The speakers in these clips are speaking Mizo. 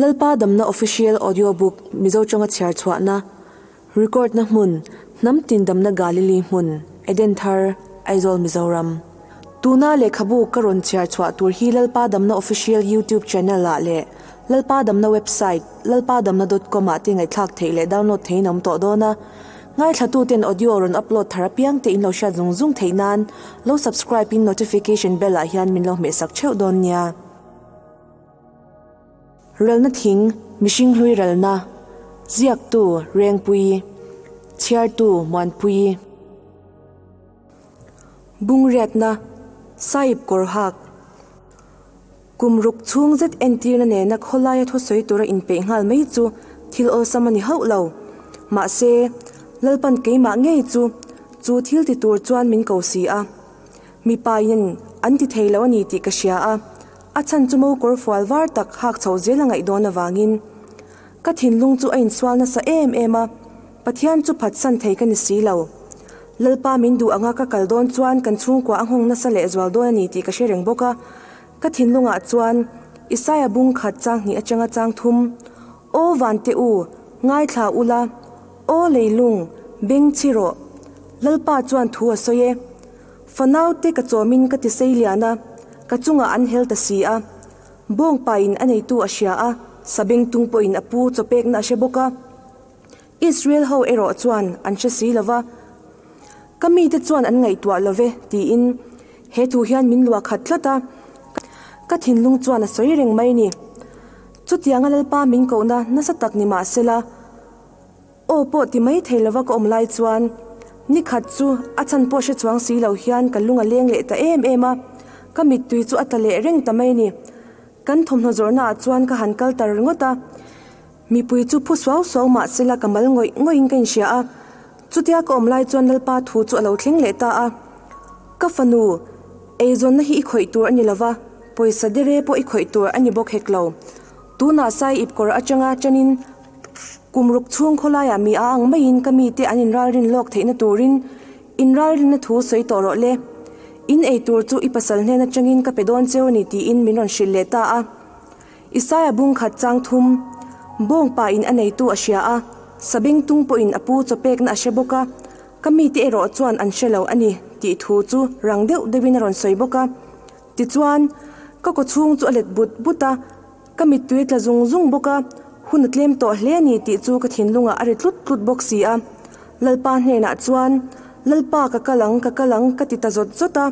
Lalpa Damna Official Audio Book Mizo tawnga chhiar chhuahna, Record na hmun, Hnam tin damna Galilee hmun, Eden Thar, Aizawl Mizoram. Tuna lehkhabu ka rawn chhiar chhuah tur hi Lalpa Damna Official YouTube Channel ah leh Lalpa Damna Website lalpadamna dot com ah te ngaihthlak theih leh download theihin a awm tawh dawn a. Ngaithlatuten audio rawn upload thar apiang te in lo hriat zung zung theih nan lo subscribe in notification bell ah hian min lo hmehsak theuh dawn nia. Ralna thing, mihring hlui ralna, ziaktu Rengpuii, chhiartu Muanpuii. Bungriatna, Sahib Kawrhak. Kum ruk chhung zet entirna nena khawlaia thusawi tura inpeih nghal mai chu thil awlsam a ni hauh lo. Mahse, Lalpan keimah ngei chu chu thil ti tur chuan min ko si a. Mipain an ti thei lo a ni tih ka hria a, a chhan chu mo kawr fual var tak hak chho zel a ngaih dawn avangin. Ka thinlung chu a insual nasa em em a, Pathian chu phatsan thei ka ni si lo. Lalpa min duh anga ka kal dawn chuan kan chhungkua a nghawng nasa lehzual dawn a ni tih ka hre reng bawk a. Ka thinlungah chuan Isaia bung khat chang hnih atanga chang thum, Aw vante u, ngaithla ula, aw leilung, beng chhi rawh. Lalpa chuan thu a sawi e. Fanaute ka chawmin ka ti sei lian a, ka chungah an hel ta si a. Bawngpain a neitu a hria a, sabengtung pawhin a pu chawpekna a hre bawk a. Israel ho erawh chuan an hre si lo va, Ka mite chuan an ngaihtuah lo ve, tiin he thu hian min luah khat tlat a, ka thinlung chuan a sawi reng mai ni. Chutianga Lalpa min kohna nasa tak ni mah sela, aw pawh ti mai thei lova ka awm lai chuan ni khat chu a chhan pawh hre chuang si lo hian ka lung a leng leh ta em em a, ka mittui chu a tla leh reng ta mai ni. Kan thawmhnaw zawrhnaah chuan ka han kal ta ringawt a. Mipui chu phu suau suau mah sela ka mal ngawih ngawih in ka inhria a, chutia ka awm lai chuan Lalpa thu chu a lo thleng leh ta a. Ka fanu, eizawnna hi i khawih tur a ni lova, pawisa dere pawh i khawih tur a ni bawk hek lo. Tunah sai ip kawr atanga tanin kum ruk chhung khawlaiah mi a ang maiin ka mite an inralrin lawk theihna turin inralrinna thu sawi tawh rawh le. In ei tur chu i pasal hnen atangin ka pe dawn cheu a ni tiin min rawn hrilh leh ta a. Isaia bung khat chang thum, Bawng pa in a neitu a hria a, sabeng tung pawhin a pu chawpekna a hre bawk a, ka mite erawh chuan an hre lo a ni tih thu chu rang deuh deuhin a rawn sawi bawk a. Tichuan, ka kawchhung chu a let but but a, ka mittui tla zung zung bawk a, hun a tlem tawh hle a ni tih chu ka thinlungah a ri tlut tlut bawk si a. Lalpa hnenah chuan, Lalpa ka kal ang, ka kal ang ka ti ta zawt zawt a.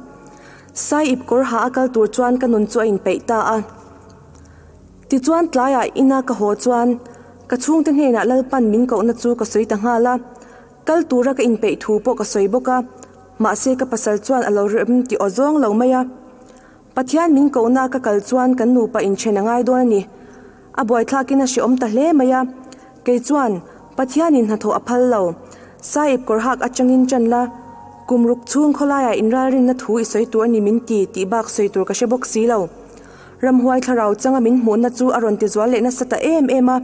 Sai ip kawr ha a kal tur chuan ka nun chu a inpeih ta a. Tichuan tlaiah ina ka haw chuan ka chhungte hnenah Lalpan min kohna chu ka sawi ta nghal a, kal tura ka inpeih thu pawh ka sawi bawk a, mahse ka pasal chuan a lo rem ti aw zawng lo mai a. Pathian min kohna ka kal chuan kan nupa inthen a ngai dawn a ni. A buaithlakin a hrehawm ta hle mai a, kei chuan Pathianin hnathawh a phal lo. Sahib kawr hak atangin ṭan la, kum ruk chhung khawlaiah inralrinna thu i sawi tur a ni min ti tih bak sawi tur ka hre bawk si lo. Ramhuai thlarau changa min hmuhna chu a rawn tizual leh nasa ta em em a,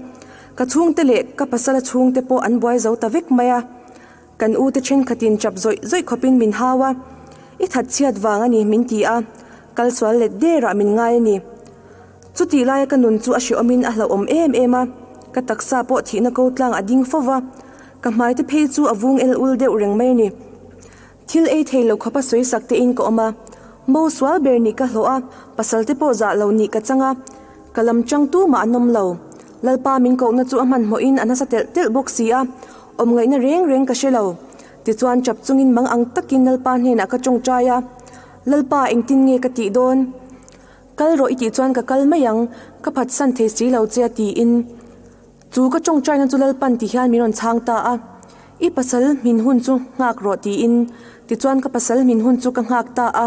ka chhungte leh ka pasala chhungte pawh an buai zo ta vek mai a. Kan ute thenkhatin chap zawih zawih khawpin min hau a, i thatchhiat vang a ni min ti a, kal sual let derah min ngai a ni. Chutih laia ka nun chu a hrehawmin a hlauhawm em em a, ka taksa pawh thihna ko tlang a ding fo va, ka hmaite phei chu a vung el ul deuh reng mai a ni. Thil ei thei lo khawpa sawi sak tein ka awm a, mo sual ber nih ka hlawh a, pasal te pawh zah lo nih ka chang a, ka lam chang tu mah an awm lo. Lalpa min kohna chu a hmanhmawhin a nasa telh telh bawk si a, awm ngaihna reng reng ka hre lo. Tichuan chap chungin mang ang takin Lalpa hnenah ka tawngtai a, Lalpa engtin nge ka tih dawn? Kal rawh i tih chuan ka kal mai ang, ka phatsan thei si lo che a tiin. Chu ka tawngtaina chu Lalpan ti hian min rawn chhang ta a, I pasal hmin hun chu nghak rawh tiin. Tichuan ka pasal hmin hun chu ka nghak ta a.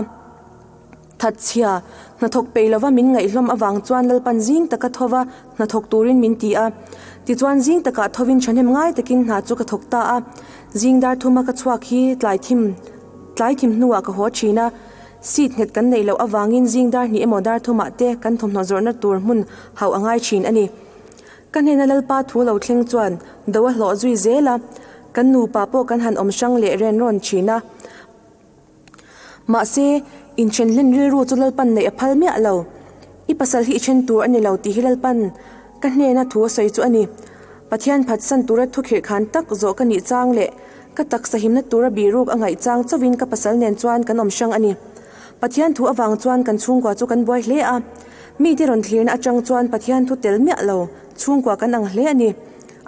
Thatchhia, hnathawk peih lova min ngaihhlawm avang chuan Lalpan zing taka thova hnathawk turin min ti a. Tichuan zing takah thovin thahnem ngai takin hna chu ka thawk ta a. Zing dar thuma ka chhuak hi tlai thim tlai thim hnuah ka haw thin a. Seat nghet kan neih loh avangin zing dar hnih emaw dar thumah te kan thawmhnaw zawrhna tur hmun hauh a ngai thin a ni. Ka hnena Lalpa thu lo thleng chuan do a hlawh zui zel a, kan nupa pawh kan han awm hrang leh ren rawn thin a. Mahse, inthen hlen rilru chu Lalpan neih a phal miah lo. I pasal hi i then tur a ni lo tih hi Lalpan. Ka hnena thu a sawi chu a ni. Pathian phatsan tura thukhirh khan tak zawh ka nih chang leh ka taksa himna tura biruk a ngaih chang chauhin ka pasal nen chuan kan awm hrang a ni. Pathian thu avang chuan kan chhungkua chu kan buai hle a. Mite rawn thlirna atang chuan Pathian thu tel miah lo chhungkua kan ang hle a ni.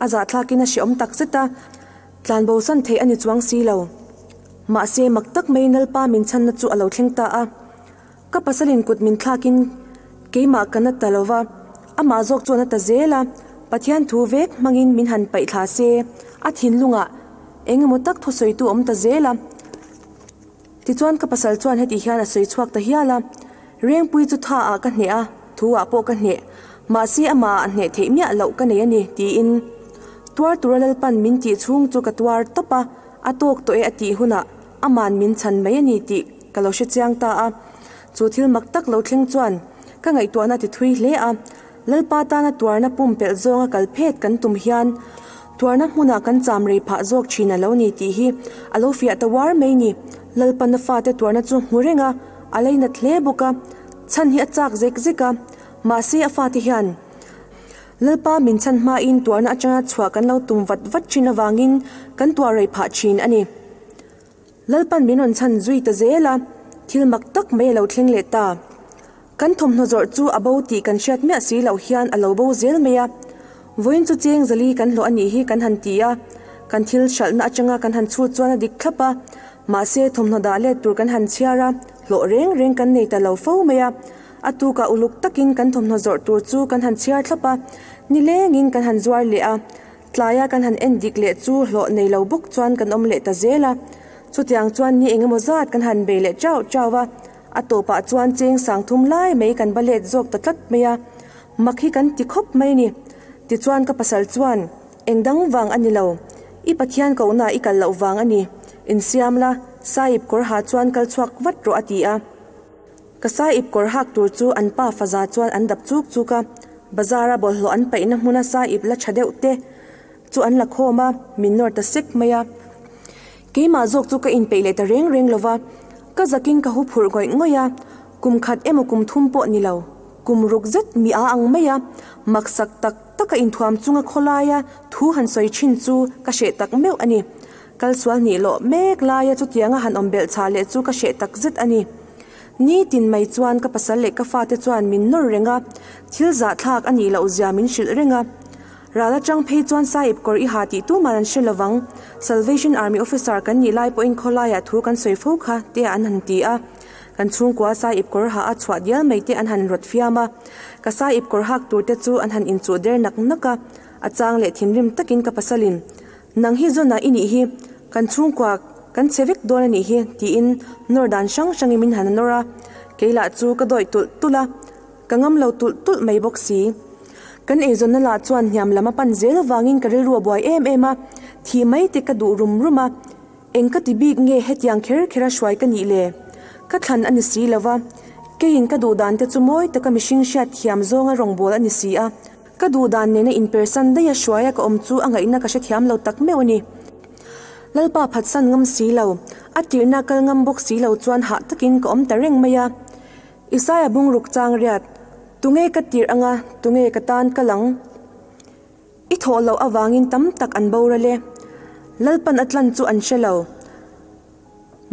A zahthlakin a hrehawm tak zet a, tlanbosan theih a ni chuang si lo. Mahse mak tak mai Lalpa min chhanna chu a lo thleng ta a. Ka pasalin kut min thlakin keimah ka na ta lo va, amah zawk chuan a ta zel a, Pathian thu vek hmangin min han paih thla se, a thinlungah eng emaw tak thusawitu a awm ta zel a. Tichuan ka pasal chuan heti hian a sawi chhuak ta hial a, Rengpui chu tha ah ka hneh a, thu ah pawh ka hneh, mahse amah ah hneh theih miah loh ka nei a ni, tiin tuar tura Lalpan min tih chhung chu ka tuar tawp a, a tawk tawh e a tih hunah Aman min chhan mai a ni tih ka lo hre chiang ta a. Chu thil mak tak lo thleng chuan ka ngaihtuahna ti thui hle a. Lalpa tana tuarna pumpelh zawnga kal phet kan tum hian tuarna hmunah kan cham rei phah zawk thin a lo ni tih hi a lo fiah ta uar mai ni. Lalpana fate tuarna chu hmu reng a, a leinat hle bawk a. Chhan hi a chak zek zek a, mahse a fate hian Lalpa min chhan hmain tuarna atanga chhuah kan lo tum vat vat thin avangin kan tuar rei phah thin a ni. Lalpan min rawn chhan zui ta zel a, thil mak tak mai a lo thleng leh ta. Kan thawmhnaw zawrh chu a bo tih kan hriat miah si loh hian a lo bo zel mai a. Vawiin chu cheng zali kan hlawh a nih hi kan han ti a, kan thil hralhna atanga kan han chhut chuan a dik thlap a, mahse thawmhnaw dah let tur kan han chhiar a, hlawh reng reng kan nei ta lo fo mai a. A tukah uluk takin kan thawmhnaw zawrh tur chu kan han chhiar thlap a, nilengin kan han zuar leh a. Tlaia kan han en dik leh chu hlawh nei lo bawk chuan kan awm leh ta zel a. Chutiang chuan ni engemaw zat kan han bei leh chau chau a, a tawpah chuan cheng sang thum lai mai kan va let zawk ta tlat mai a. Mak hi kan ti khawp mai ni. Tichuan ka pasal chuan, Eng dang vang a ni lo. I Pathian kohna i kal loh vang a ni. Insiam la, Sahib kawr ha chuan kal chhuak vat rawh a ti a. Ka sahib kawr hak tur chu an pa faza chuan an dap chuk chuk a, bazar a bawlhhlawh an paihna hmuna sahib la tha deuh te chu an la khawm a, min nawr ta sek mai a. Keimah zawk chu ka inpeih leh ta reng reng lo va, ka zakin ka hu phurh ngawih ngawih a, kum khat emaw kum thum pawh ni lo, kum ruk zet mi a ang mai a, maksak tak tak a inthuam chunga khawlaia thu han sawi thin chu ka hreh tak meuh a ni. Kal sual nih loh mek laia chutianga han awm belh chhah leh chu ka hreh tak zet a ni. Nitin mai chuan ka pasal leh ka fate chuan min nawr reng a, thil zahthlak a nih loh zia min hrilh reng a. Ral atang phei chuan Sahib kawr i ha tih tuman an hre lovang, Salvation Army officer kan nih lai pawhin khawlaiah thu kan sawi fo kha te an han ti a. Kan chhungkua Sahib kawr ha a chhuah dial mai te an han rawt fiam a. Ka Sahib kawr hak tur te chu an han inchuh der nak nak a, a chang leh thinrim takin ka pasalin Nang hi zawnah i nih hi, kan chhungkua kan chhe vek dawn a nih hi, tiin nawr dan hrang hrangin min han nawr a, kei lah chu ka dawih tulh tulh a, ka ngam lo tulh tulh mai bawk si. Kan eizawnna lah chuan hniam lam a pan zel avangin ka rilru a buai em em a, thih mai te ka duh rum rum a, eng ka ti bik nge hetiang kher kher a hruai ka nih le? Ka thlan a ni si lo va, keiin ka duh dan te chu mawi taka mihring hriat thiam zawnga rawngbâwl a ni si a, Ka duh dan nena inpersan daih a hruaia ka awm chu a ngaihna ka hrethiam lo tak meuh a ni. Lalpa phatsan ngam si lo, a tirhna kal ngam bawk si lo chuan hah takin ka awm ta reng mai a. Isaia bungruk chang riat, Tunge ka tirh anga, tunge ka tan kal ang? I thawh loh avangin tam tak an boral e. Lalpan a tlan chu an hre lo.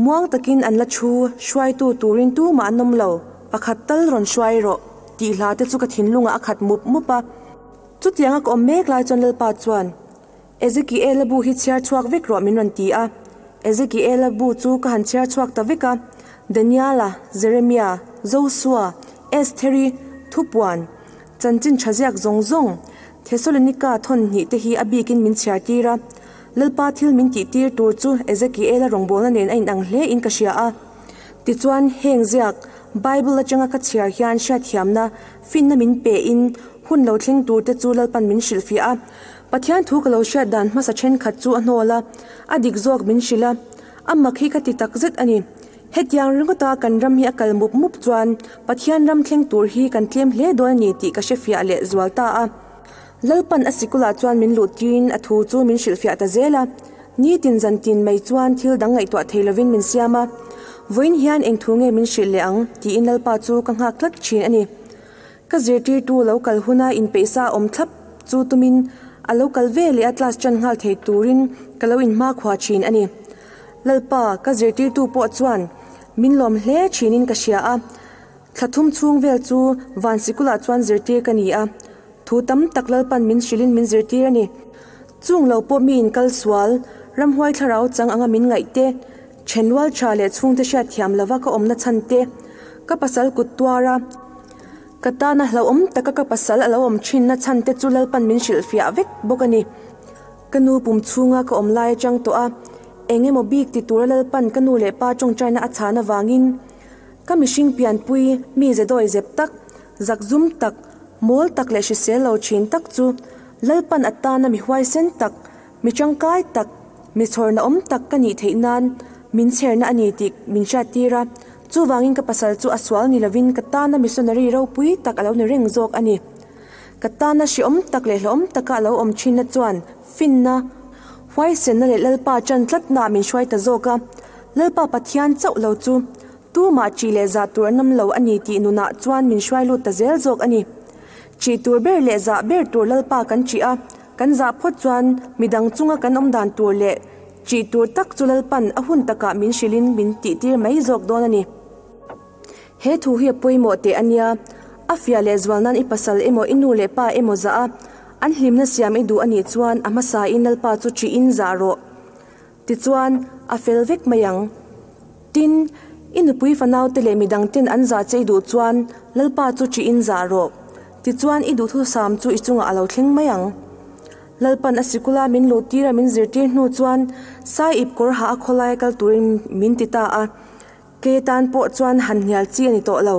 Muang takin an la thu, hruaitu turin tumah an awm lo, pakhat tal rawn hruai rawh, tih hla te chu ka thinlungah a khat mup mup a. Chutianga ka awm mek lai chuan Lalpa chuan, Ezekiela bu hi chhiar chhuak vek rawh min rawn ti a. Ezekiela bu chu ka han chhiar chhuak ta vek a, Daniela, Jeremia, Josua, Estheri, Thupuan, chanchin tha ziak zawng zawng, Thesalonika thawn hnih te hi a bikin min chhiar tir a. Lalpa thil min tih tir tur chu Ezekiela rawngbawlna nen a inang hle in ka hria a. Tichuan, heng ziak, Bible atanga ka chhiar hian hriatthiamna, finna min pe in, hun lo thleng tur te chu Lalpan min hrilhfiah a. Pathian thu ka lo hriat dan hmasa thenkhat chu a hnawl a, a dik zawk min hrilh a. A mak hi ka ti takzet a ni. Hetiang ringawta kan ram hi a kal mup mup chuan Pathian ram thleng tur hi kan tlem hle dawn a ni tih ka hrefiah leh zual ta a. Lalpan a sikulah chuan min luh tiin a thu chu min hrilhfiah ta zel a, nitin zantin mai chuan thil dang ngaihtuah thei lovin min siam a, vawiin hian eng thu nge min hrilh leh ang tiin Lalpa chu ka nghak tlat thin a ni. Ka zirtirtu lo kal huna inpeih sa awm thlap chu tumin a lo kal ve leh a class ṭan nghal thei turin ka lo inhmakhua ṭhin a ni. Lalpa, ka zirtirtu pawh chuan min lawm hle ṭhinin ka hria a. Thla thum chhung vel chu van sikulah chuan zirtir ka ni a, thu tam tak Lalpan min hrilhin min zirtir a ni. Chung lo pawh mi inkal sual, ramhuai thlarau chang anga min ngaih te, thenrual tha leh chhungte hriat thiam lova ka awmna chhan te, ka pasal kut tuara ka tana hlauhawm taka ka pasal a lo awm thinna chhan te chu Lalpan min hrilhfiah vek bawk a ni. Ka nu pum chhunga ka awm lai atang tawh a, eng emaw bik ti tura Lalpan ka nu leh pa tawngtaina a chhan avangin, Ka mihring pianpui mi ze dawi zep tak, zakzum tak, mawl tak leh hrisel lo thin tak chu Lalpan atana mi huaisen tak, mi tangkai tak, mi chhawrna awm tak ka nih theih nan min chherna a ni tih min hriattir a, chuvangin ka pasal chu a sual ni lovin ka tana missionary ropui tak a lo ni reng zawk a ni. Ka tana hreawm tak leh hlauhawm taka a lo awm thinna chuan finna, huaisenna leh Lalpa ṭan tlatnaah min hruai ta zawk a, Lalpa Pathian chauh lo chu tumah ṭih leh zah tur an awm lo a ni tih nunah chuan min hruai lut ta zel zawk a ni. Ṭih tur ber leh zah ber tur Lalpa kan ṭih a, kan zah phawt chuan midang chunga kan awm dan tur leh ṭih tur tak chu Lalpan a hun takah min hrilhin min tihtir mai zawk dawn a ni. He thu hi a pawimawh teh a nia, a fiah leh zual nan i pasal emaw i nu leh pa emaw zah a, an hlimna siam i duh a nih chuan a hmasain Lalpa chu ṭihin zah rawh. Tichuan, a fel vek mai ang. Tin, i nupui fanaute leh midangten an zah che i duh chuan Lalpa chu ṭihin zah rawh. Tichuan, i duhthusam chu i chungah a lo thleng mai ang. Lalpan a sikula min luhtir a min zirtir hnu chuan Sai ip kawr ha a khawlaia kal turin min ti ta a. Kei atan pawh chuan han hnial chi a ni tawh lo.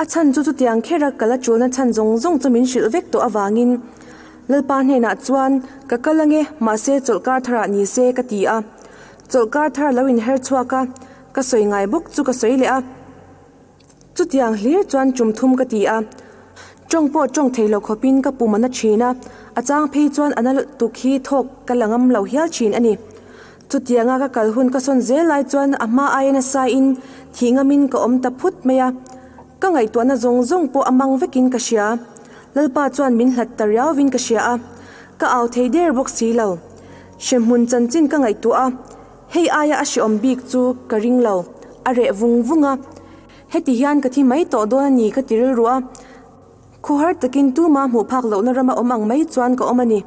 A chhan chu chutiang khera ka la chulna chhan zawng zawng chu min hrilh vek tawh avangin Lalpa hnenah chuan ka kal ange mahse chawlhkar tharah ni se ka ti a. Chawlhkar thar lo inher chhuak a, ka sawi ngai bawk chu ka sawi leh a. Chutiang hlir chuan tum thum ka ti a, tawng pawh tawng thei lo khawpin ka pum a na thin a, a chang phei chuan a na lutuk hi thawk ka la ngam lo hial thin a ni. Chutianga ka kal hun ka sawn zel lai chuan a hma aia nasa in thih ngamin ka awm ta phut mai a, ka ngaihtuahna zawng zawng pawh a mang vekin ka hria. Lalpa chuan min hlat ta riauvin ka hria a, ka au thei der bawk si lo. Hremhmun chanchin ka ngaihtuah a. Hei aia a hreawm bik chu ka ring lo, a reh vung vung a. Heti hian ka thi mai tawh dawn a ni ka ti rilru a. Khuhar takin tuma hmuh phak lohna rama awm ang mai chuan ka awm a ni.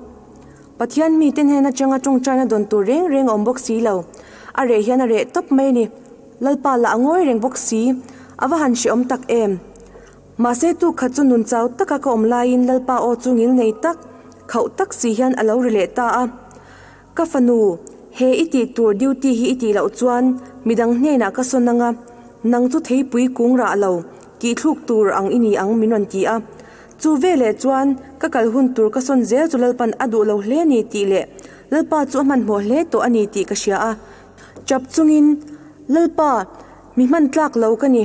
Pathian mite hnen atanga tawngtaina dawn tur reng reng a awm bawk si lo. A reh hian a reh tawp mai a ni. Lalpa lah a ngawi reng bawk si. A va han hreawm tak em. Mahse tu khat chu nun chau taka ka awm laiin Lalpa aw chu ngil nei tak, khauh tak si hian a lo ri leh ta a. Ka fanu, he i tih tur duty hi i tih loh chuan midang hnenah ka sawn anga, nang chu theipui kung rah lo, tih thluk tur ang i ni ang min rawn ti a. Chu veleh chuan ka kal hun tur ka sawn zel chu Lalpan a duh lo hle ni tih leh Lalpa chu a hmanhmawh hle tawh a ni tih ka hria a. Chap chungin, Lalpa, mi hman tlak lo ka ni,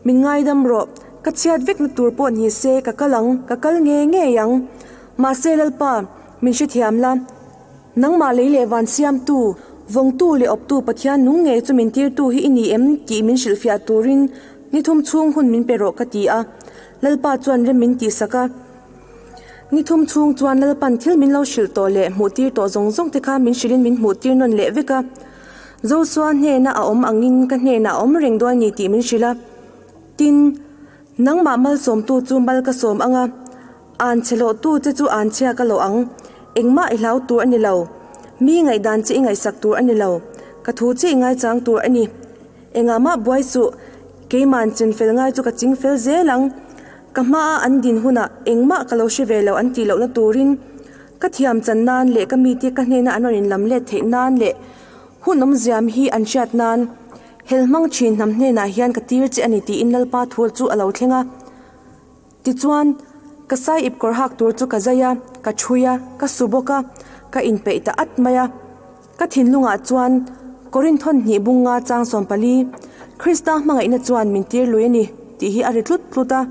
min ngaidam rawh, ka chhiat vekna tur pawh ni se ka kal ang, ka kal ngei ngei ang. Mahse Lalpa, min hrethiam la. Nangmah lei leh van siamtu, vawngtu leh awptu Pathian nung ngei chu min tirtu hi i ni em tih min hrilhfiah turin ni thum chhung hun min pe rawh ka ti a. Lalpa chuan rem min tihsak a. Ni thum chhung chuan Lalpan thil min lo hrilh tawh leh hmuhtir tawh zawng zawng te kha min hrilhin min hmuhtir nawn leh vek a. Josua hnena a awm angin ka hnenah a awm reng dawn a ni tih min hrilh a. Tin, nangmah malsawmtu chu mal ka sawm ang a. An chhe hlawhtu che chu an chhia ka lawh ang. Engmah i hlau tur a ni lo. Mi ngaihdan che i ngaihsak tur a ni lo. Ka thu che i ngaichang tur a ni. Engah mah buai suh. Keiman chin fel ngai chu ka ching fel zel ang. Ka hmaa an din hunah engmah ka lo hre ve lo an tih lohna turin ka thiam chan nan leh ka mite ka hnena an rawn inlam let theih nan leh hun awmziam hi an hriat nan hel hmang thin hnam hnenah hian ka tir che a ni tiin Lalpa thu chu a lo thleng a. Tichuan, ka sai ip kawr hak tur chu ka zai a, ka ṭhui a, ka su bawk a, ka inpeih ta at mai a. Ka thinlungah chuan Korin thawn hnih bung nga chang 14, Krista hmangaihna chuan min tir lui a ni tih hi a ri tlut tlut a.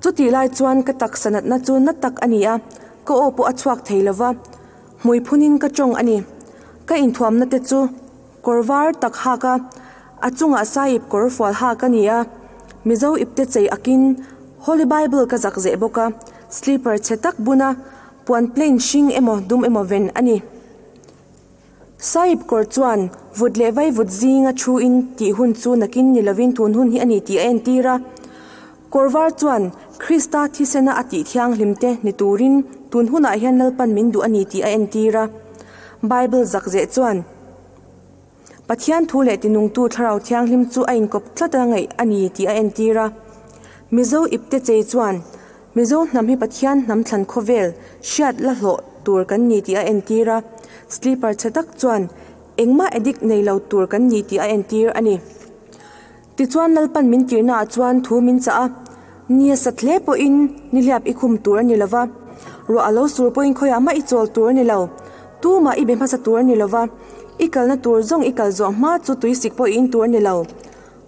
Chutih lai chuan ka taksa natna chu na tak a ni a, ka aw pawh a chhuak thei lo va, hmui phunin ka tawng a ni. Ka inthuamna te chu Kawr var tak hak a, a chungah sahip kawr fual hak a ni a. Mizo ipte chei akin Holy Bible ka zak zeh bawk a, slipper chhe tak bun a, puan plain hring emaw dum emaw ven a ni. Sahib kawr chuan vut leh vaivut zinga thu in tih hun chu nakin ni lovin tun hun hi a ni tih a entir a. Kawr var chuan Krista thisena a tih thianghlim te ni turin tun hunah hian Lalpan min duh a ni tih a entir a. Bible zak zeh chuan Pathian thu leh tinungtu Thlarau Thianghlim chu a inkawp tlat a ngaih a ni tih a entir a. Mizo ipte chei chuan Mizo hnam hi Pathian hnam thlan khawvel hriat la hlawh tur kan ni tih a entir a. Sleeper chhe tak chuan engmah addict nei lo tur kan ni tih a entir a ni. Tichuan Lalpan min tirhnaah chuan thu min chah a, Ni a sat hle pawhin nihliap i khum tur a ni lova, ruah a lo sur pawhin khawiah mah i chawl tur a ni lo, tumah i be hmasa tur a ni lova, i kalna tur zawng i kal zawh hma chu tuisik pawh i in tur a ni lo.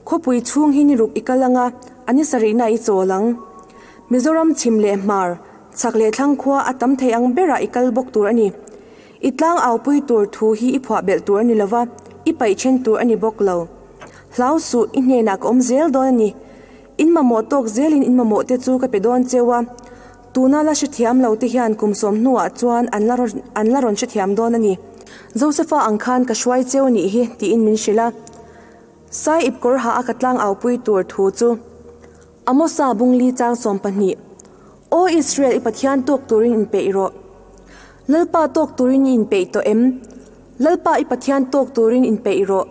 Khawpui chhung hi ni ruk i kal anga a ni sarihna i chawl ang. Mizoram chhim leh hmar, chhak leh thlang khua a tam thei ang berah i kal bawk tur a ni. I tlang aupui tur thu hi i phuah belh tur a ni lova, i paih then tur a ni bawk lo. Hlau suh, i hnenah ka awm zel dawn a ni. In mamawh tawk zelin in mamawh te chu ka pe dawn cheu a. Tuna la hrethiam lo te hian kum sawm hnuah chuan an la an la rawn hrethiam dawn a ni. Josefa ang khan ka hruai cheu a nih hi, tiin min hrilh a. Sai ip kawr ha a ka tlang aupui tur thu chu Amosa bungli chang 12, Aw Israel i Pathian tawk turin inpeih rawh. Lalpa tawk turin i inpeih tawh em? Lalpa i Pathian tawk turin inpeih rawh.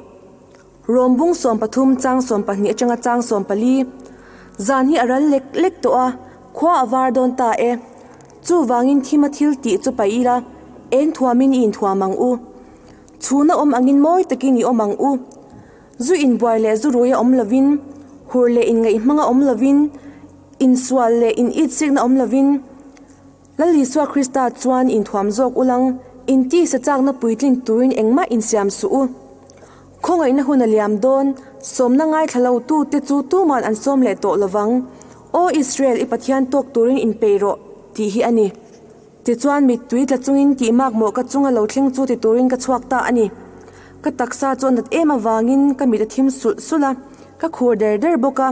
Rom bung 13 chang 12 atanga chang 14, Zan hi a ral lek lek tawh a, khua a var dawn ta e. Chuvangin thima thil tih chu paih ila, eng thuamin i inthuam ang u. Chhuna awm angin mawi takin i awm ang u. Zu inbuai leh zu rui a awm lovin, hur leh inngaih hmanga awm lovin, insual leh in itsikna awm lovin, Lal Isua Krista chuan inthuam zawk ulang, intisa chakna puitlin turin engmah insiam suh u. Khawngaihna hun a liam dawn, sawmna ngaithla lo tute chu tuman an sawm leh tawh lovang. Aw Israel, i Pathian tawk turin inpeih rawh, tih hi a ni. Tichuan mittui tla chungin tih makmawh ka chunga lo thleng chu ti turin ka chhuak ta a ni. Ka taksa chu a nat em avangin ka mit a thim sulh sulh a, ka khur der der bawk a.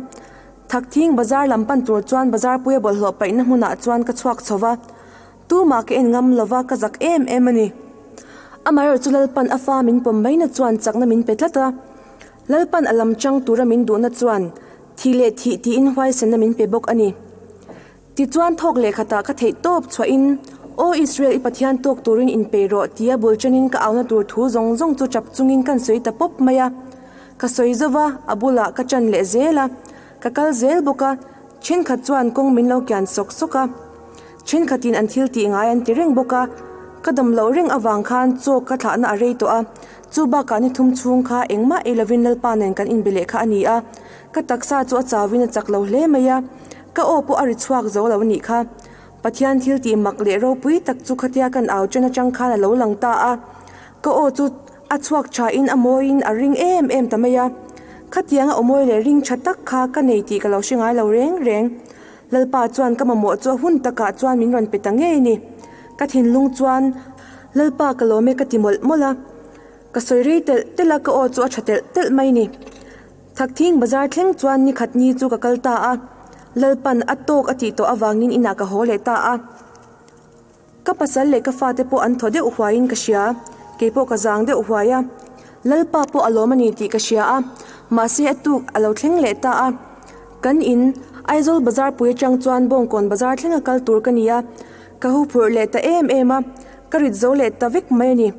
Thakthing bazar lam pan tur chuan bazar puia bawlhhlawh paihna hmunah chuan ka chhuak chho va, tumah ka en ngam lova ka zak em em a ni. Amaherawhchu chu Lalpan a fa min pawm maina chuan chakna min pe tlat a, Lalpan a lam chang tura min duhna chuan thih leh thih tiin huaisenna min pe bawk a ni. Tichuan thawk leh khatah ka theih tawp chhuahin, Aw Israel i Pathian tawk turin inpeih rawh tia bul chenin ka auna tur thu zawng zawng chu chap chungin kan sawi ta pawp mai a. Ka sawi zo va, a bulah ka chan leh zel a, ka kal zel bawk a, thenkhat chuan kawng min lo kian sawk sawk a. Thenkhatin an thil tih ngai an ti reng bawk a, ka dam loh reng avang khan chaw ka thlahna a rei tawh a, chu bakah ni thum chhung kha engmah ei lovin Lalpa nen kan inbe leh kha a ni a, ka taksa chu a chauin a chak lo hle mai a. Ka aw pawh a ri chhuak zo lo a nih kha. Pathian thil tih mak leh ropui tak chu khatia kan au chen atang khan a lo lang ta a. Ka aw chu a chhuak thain a mawiin a ring em em ta mai a. Khatianga aw mawi leh ring tha tak kha ka nei tih ka lo hre ngai lo reng reng. Lalpa chuan ka mamawh chu a hun takah chuan min rawn pe ta ngei a ni. Ka thinlung chuan Lalpa ka lawm e ka ti mawlh mawlh a. Ka sawi rei telh telh a ka aw chu a tha telh telh mai a ni. Thakthing bazar thleng chuan ni khat ni chu ka kal ta a, Lalpan a tawk a tih tawh avangin inah ka haw leh ta a. Ka pasal leh ka fate pawh an thaw deuh huaiin ka hria, kei pawh ka zang deuh huai a. Lalpa pawh a lawm a ni tih ka hria a, mahse a tuk a lo thleng leh ta a. Kan in, Aizawl bazar pui atang chuan Bawngkawn bazar thleng a kal tur ka ni a, ka huphurh leh ta em em a, ka rit zo leh ta vek mai a ni.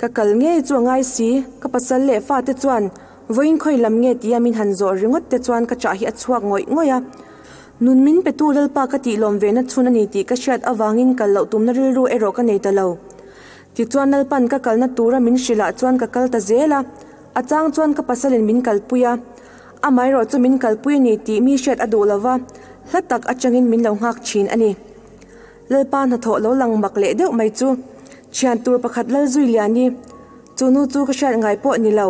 Ka kal ngei chu a ngai si, ka pasal leh fate chuan Vawiin khawi lam nge tia min han zawh ringawt te chuan ka chah hi a chhuak ngawih ngawih a. Nun min petu Lalpa ka tih lawm ve na chhun a ni tih ka hriat avangin kal loh tumna rilru erawh ka nei ta lo. Tichuan Lalpan ka kalna tura min hrilh ah chuan ka kal ta zel a, a chang chuan ka pasalin min kalpui a. Amaherawh chu min kalpui a ni tih mi hriat a duh lova, hla tak atangin min lo nghak thin a ni. Lalpa hnathawh lo lang mak leh deuh mai chu thian tur pakhat lal zui lian i, Chu nu chu ka hriat ngai pawh ni lo,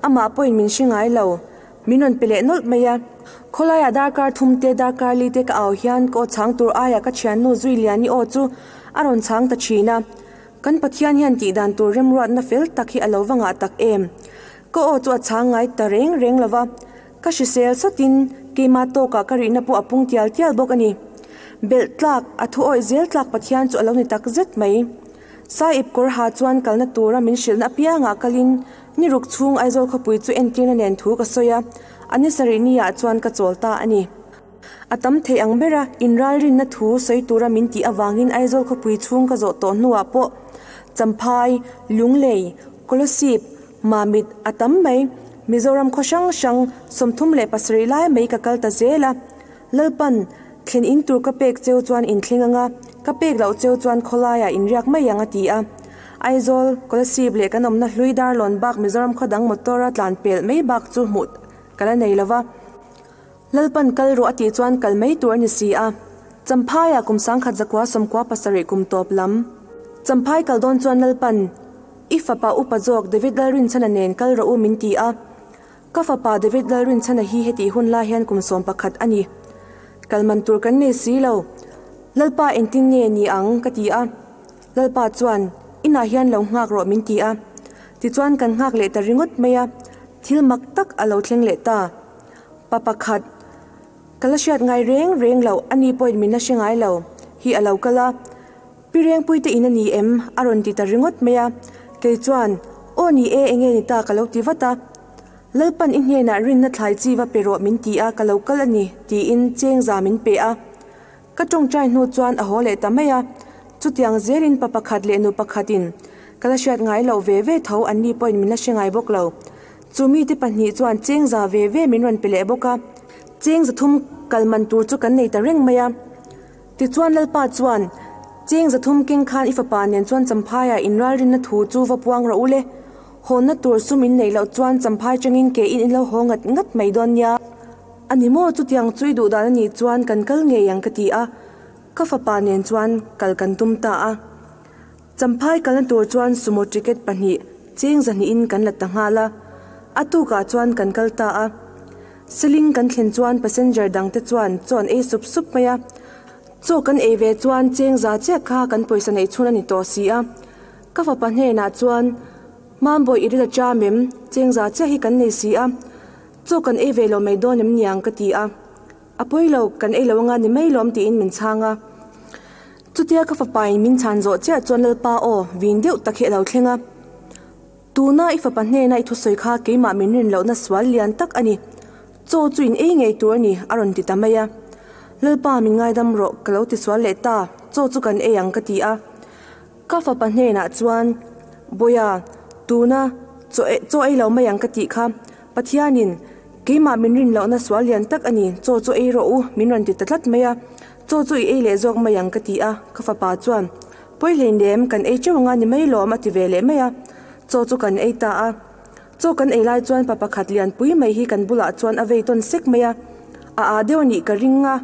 amah pawhin min hre ngai lo. Min rawn pe leh nawlh mai a. Khawlaiah darkar thum te, darkar li te ka au hian ka aw chhang tur aiah ka thiannu zui lian i aw chu a rawn chhang ta thin a. Kan Pathian hian tih dan tur remruatna fel tak hi a lo va ngah tak em? Ka aw chu a chhang ngai ta reng reng lo va. Ka hrisel sawtin Keima tawkah ka rihna pawh a pung tial tial bawk a ni. Belh tlak, a thu awih zel tlak Pathian chu a lo ni tak zet mai. Saiip kawr ha chuan kalna tura min hrilhna apiangah kalin ni ruk chhung Aizawl khawpui chu entirna nen thu ka sawi a, a ni sarih niah chuan ka chawl ta a ni. A tam thei ang bera inralrinna thu sawi tura min tih avangin Aizawl khawpui chhung ka zawh tawh hnuah pawh Champhai, Lunglei, Kolosip, Mamit a tam mai. Mizoram khaw hrang hrang 37 lai mai ka kal ta zel a. Lalpan, thlen in tur ka pek cheu chuan in thleng ang a, ka pek loh cheu chuan khawlaiah in riak mai ang a ti a. Aizawl, Kolasib leh kan awmna hlui Darlawn bak Mizoram khaw dang motor a tlan pelh mai bak chu hmuh ka la nei lo va. Lalpan kal rawh a tih chuan kal mai tur a ni si a. Champhaiah kum 1997 kum tawp lam. Champhai kal dawn chuan Lalpan, I fapa upa zawk David Lalrinchhana nen kal rawh u min ti a. Ka fapa David Lalrinchhana hi hetih hun lai hian kum 11 a ni. Kal man tur kan nei si lo. Lalpa engtin nge ni ang? ka ti a. Lalpa chuan, Inah hian lo nghak rawh min ti a. Tichuan kan nghak leh ta ringawt mai a. Thil mak tak a lo thleng leh ta. Pa pakhat, Ka la hriat ngai reng reng loh, ani pawhin min la hre ngai lo, hi a lo kal a. Pi Rengpuite in a ni em? a rawn ti ta ringawt mai a. Kei chuan, Aw ni e, enge ni ta ka lo ti vat a. Lalpan i hnenah rinna thlai chi va pe rawh min ti a, ka lo kal a ni, tiin chengza min pe a. Ka tawngtai hnu chuan a haw leh ta mai a. Chutiang zelin pa pakhat leh nu pakhatin ka la hriat ngai loh ve ve tho, anni pawhin min la hre ngai bawk lo. Chu mite pahnih chuan chengza ve ve min rawn pe leh bawk a. Chengza thum kal man tur chu kan nei ta reng mai a. Tichuan Lalpa chuan, Cheng 300 keng khan i fapa nen chuan Champhaiah inralrinna thu chu va puang rawh u le. Hawnna tur sum in neih loh chuan Champhai changin ke in in lo haw ngat ngat mai dawn nia. A ni maw chutiang chu i duh dan a nih chuan kan kal ngei ang ka ti a, ka fapa nen chuan kal kan tum ta a. Champhai kalna tur chuan sumo ticket pahnih cheng zahnihin kan la ta nghal a, a tukah chuan kan kal ta a. Seling kan thlen chuan passenger dangte chuan chaw an ei sup sup mai a, chaw kan ei ve chuan cheng za chiah kha kan pawisa neih chhun a ni tawh si a. Ka fapa hnenah chuan, Mambawi i ril a cham em? Cheng za chiah hi kan nei si a, chaw kan ei ve lo mai dawn em niang ka ti a. A pawi lo, kan ei lo anga ni mai lawm tiin min chhang a. Chutia ka fapain min chhan zawh chiah chuan Lalpa aw, vin deuh tak hi a lo thleng a. Tuna i fapa hnena i thusawi kha keimah min rin lohna sual lian tak a ni. Chaw chu in ei ngei tur a ni, a rawn ti ta mai a. Lalpa min ngaidam rawh, ka lo ti sual leh ta, chaw chu kan ei ang ka ti a. Ka fapa hnenah chuan, Bawiha, tuna chaw chaw ei lo mai ang ka tih kha, Pathianin keimah min rin lohna sual lian tak a ni, chaw chu ei rawh u, min rawn ti ta tlat mai a. Chaw chu i ei leh zawk mai ang ka ti a, ka fapa chuan, Pawi hleinem, kan ei teuh anga ni mai lawm a ti ve leh mai a. Chaw chu kan ei ta a. Chaw kan ei lai chuan pa pakhat lianpui mai hi kan bulah chuan a vei tawn sek mai a. A aa deuh a nih ka ring a.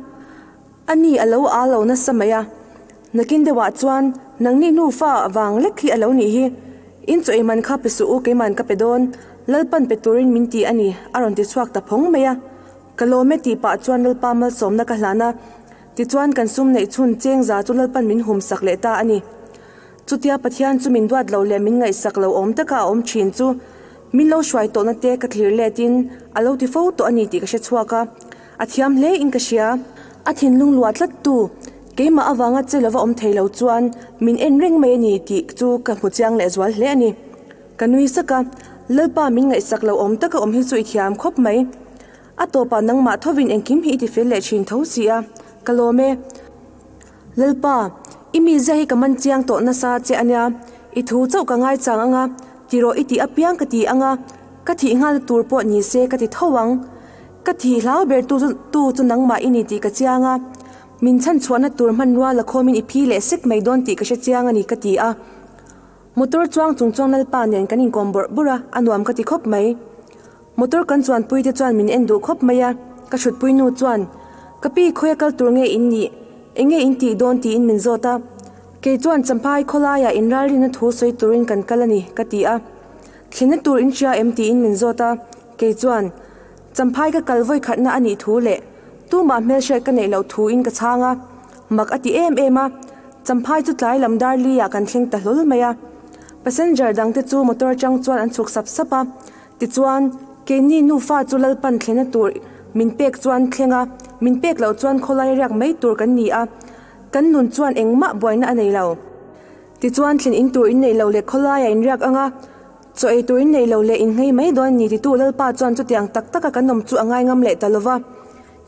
A ni a lo aa lo nasa mai a. Nakin deuhah chuan nangni nufa vang lek hi a lo nih hi. In chaw ei man kha pe suh u keiman ka pe dawn. Lalpan pe turin min ti a ni a rawn ti chhuak ta phawng mai a. Ka lawm e tih pah chuan Lalpa malsawmna ka hlan a. Tichuan kan sum neih chhun cheng za chu Lalpan min hum sak leh ta a ni. Chutia Pathian chu min duat lo leh min ngaihsak lo awm taka a awm thin chu min lo hruai tawhna te ka thlir letin a lo ti fo tawh a ni tih ka hre chhuak a. A thiam hle in ka hria. A thinlung luah tlat tu, keimah avanga che lova awm thei lo chuan min en reng mai a ni tih chu ka hmu chiang leh zual hle a ni. Ka nui sak a, Lalpa min ngaihsak lo awm taka awm hi chu i thiam khawp mai. A tawpah nangmah thovin engkim hi i ti fel leh thin tho si a, ka lawm e. Lalpa, i mizia hi ka man chiang tawh nasa che a nia, i thu chauh ka ngaichang ang a, ti rawh i tih apiang ka ti ang a, ka thih nghalna tur pawh ni se ka ti tho ang. Ka thih hlau ber tu tu chu nangmah i ni tih ka chiang a, min chhanchhuahna tur hmanrua la khawmin i phi leh sek mai dawn tih ka hre chiang a ni ka ti a. Motor chuang chung chuan Lalpa nen kan inkawm bawrh bawrh a, a nuam ka ti khawp mai. Motor kan chuanpui te chuan min en duh khawp mai a, ka hrutpui nu chuan, Ka pi khawia kal tur nge in nih? Enge in tih dawn tiin min zawt a. Kei chuan Champhai khawlaiah inralrinna thu sawi turin kan kal a ni, ka ti a. Thlenna tur in hria em tiin min zawt a, kei chuan, Champhai ka kal vawikhatna a nih thu leh tumah hmelhriat ka neih loh thuin ka chhang a. Mak a ti em em a, Champhai chu tlai lam dar li ah kan thleng ta hlawl mai a. Passenger dang te chu motor atang chuan an chhuk sap sap a, tichuan keini nufa chu Lalpan thlenna tur Min pek chuan thleng a, min pek loh chuan khawlai riak mai tur kan ni a, kan nun chuan engmah buaina a nei lo. Tichuan thlen in tur in neih loh leh khawlaiah in riak ang a, chaw ei tur in neih loh leh in nghei mai dawn a ni titu Lalpa chuan chutiang tak taka kan awm chu a ngai ngam leh ta lo va.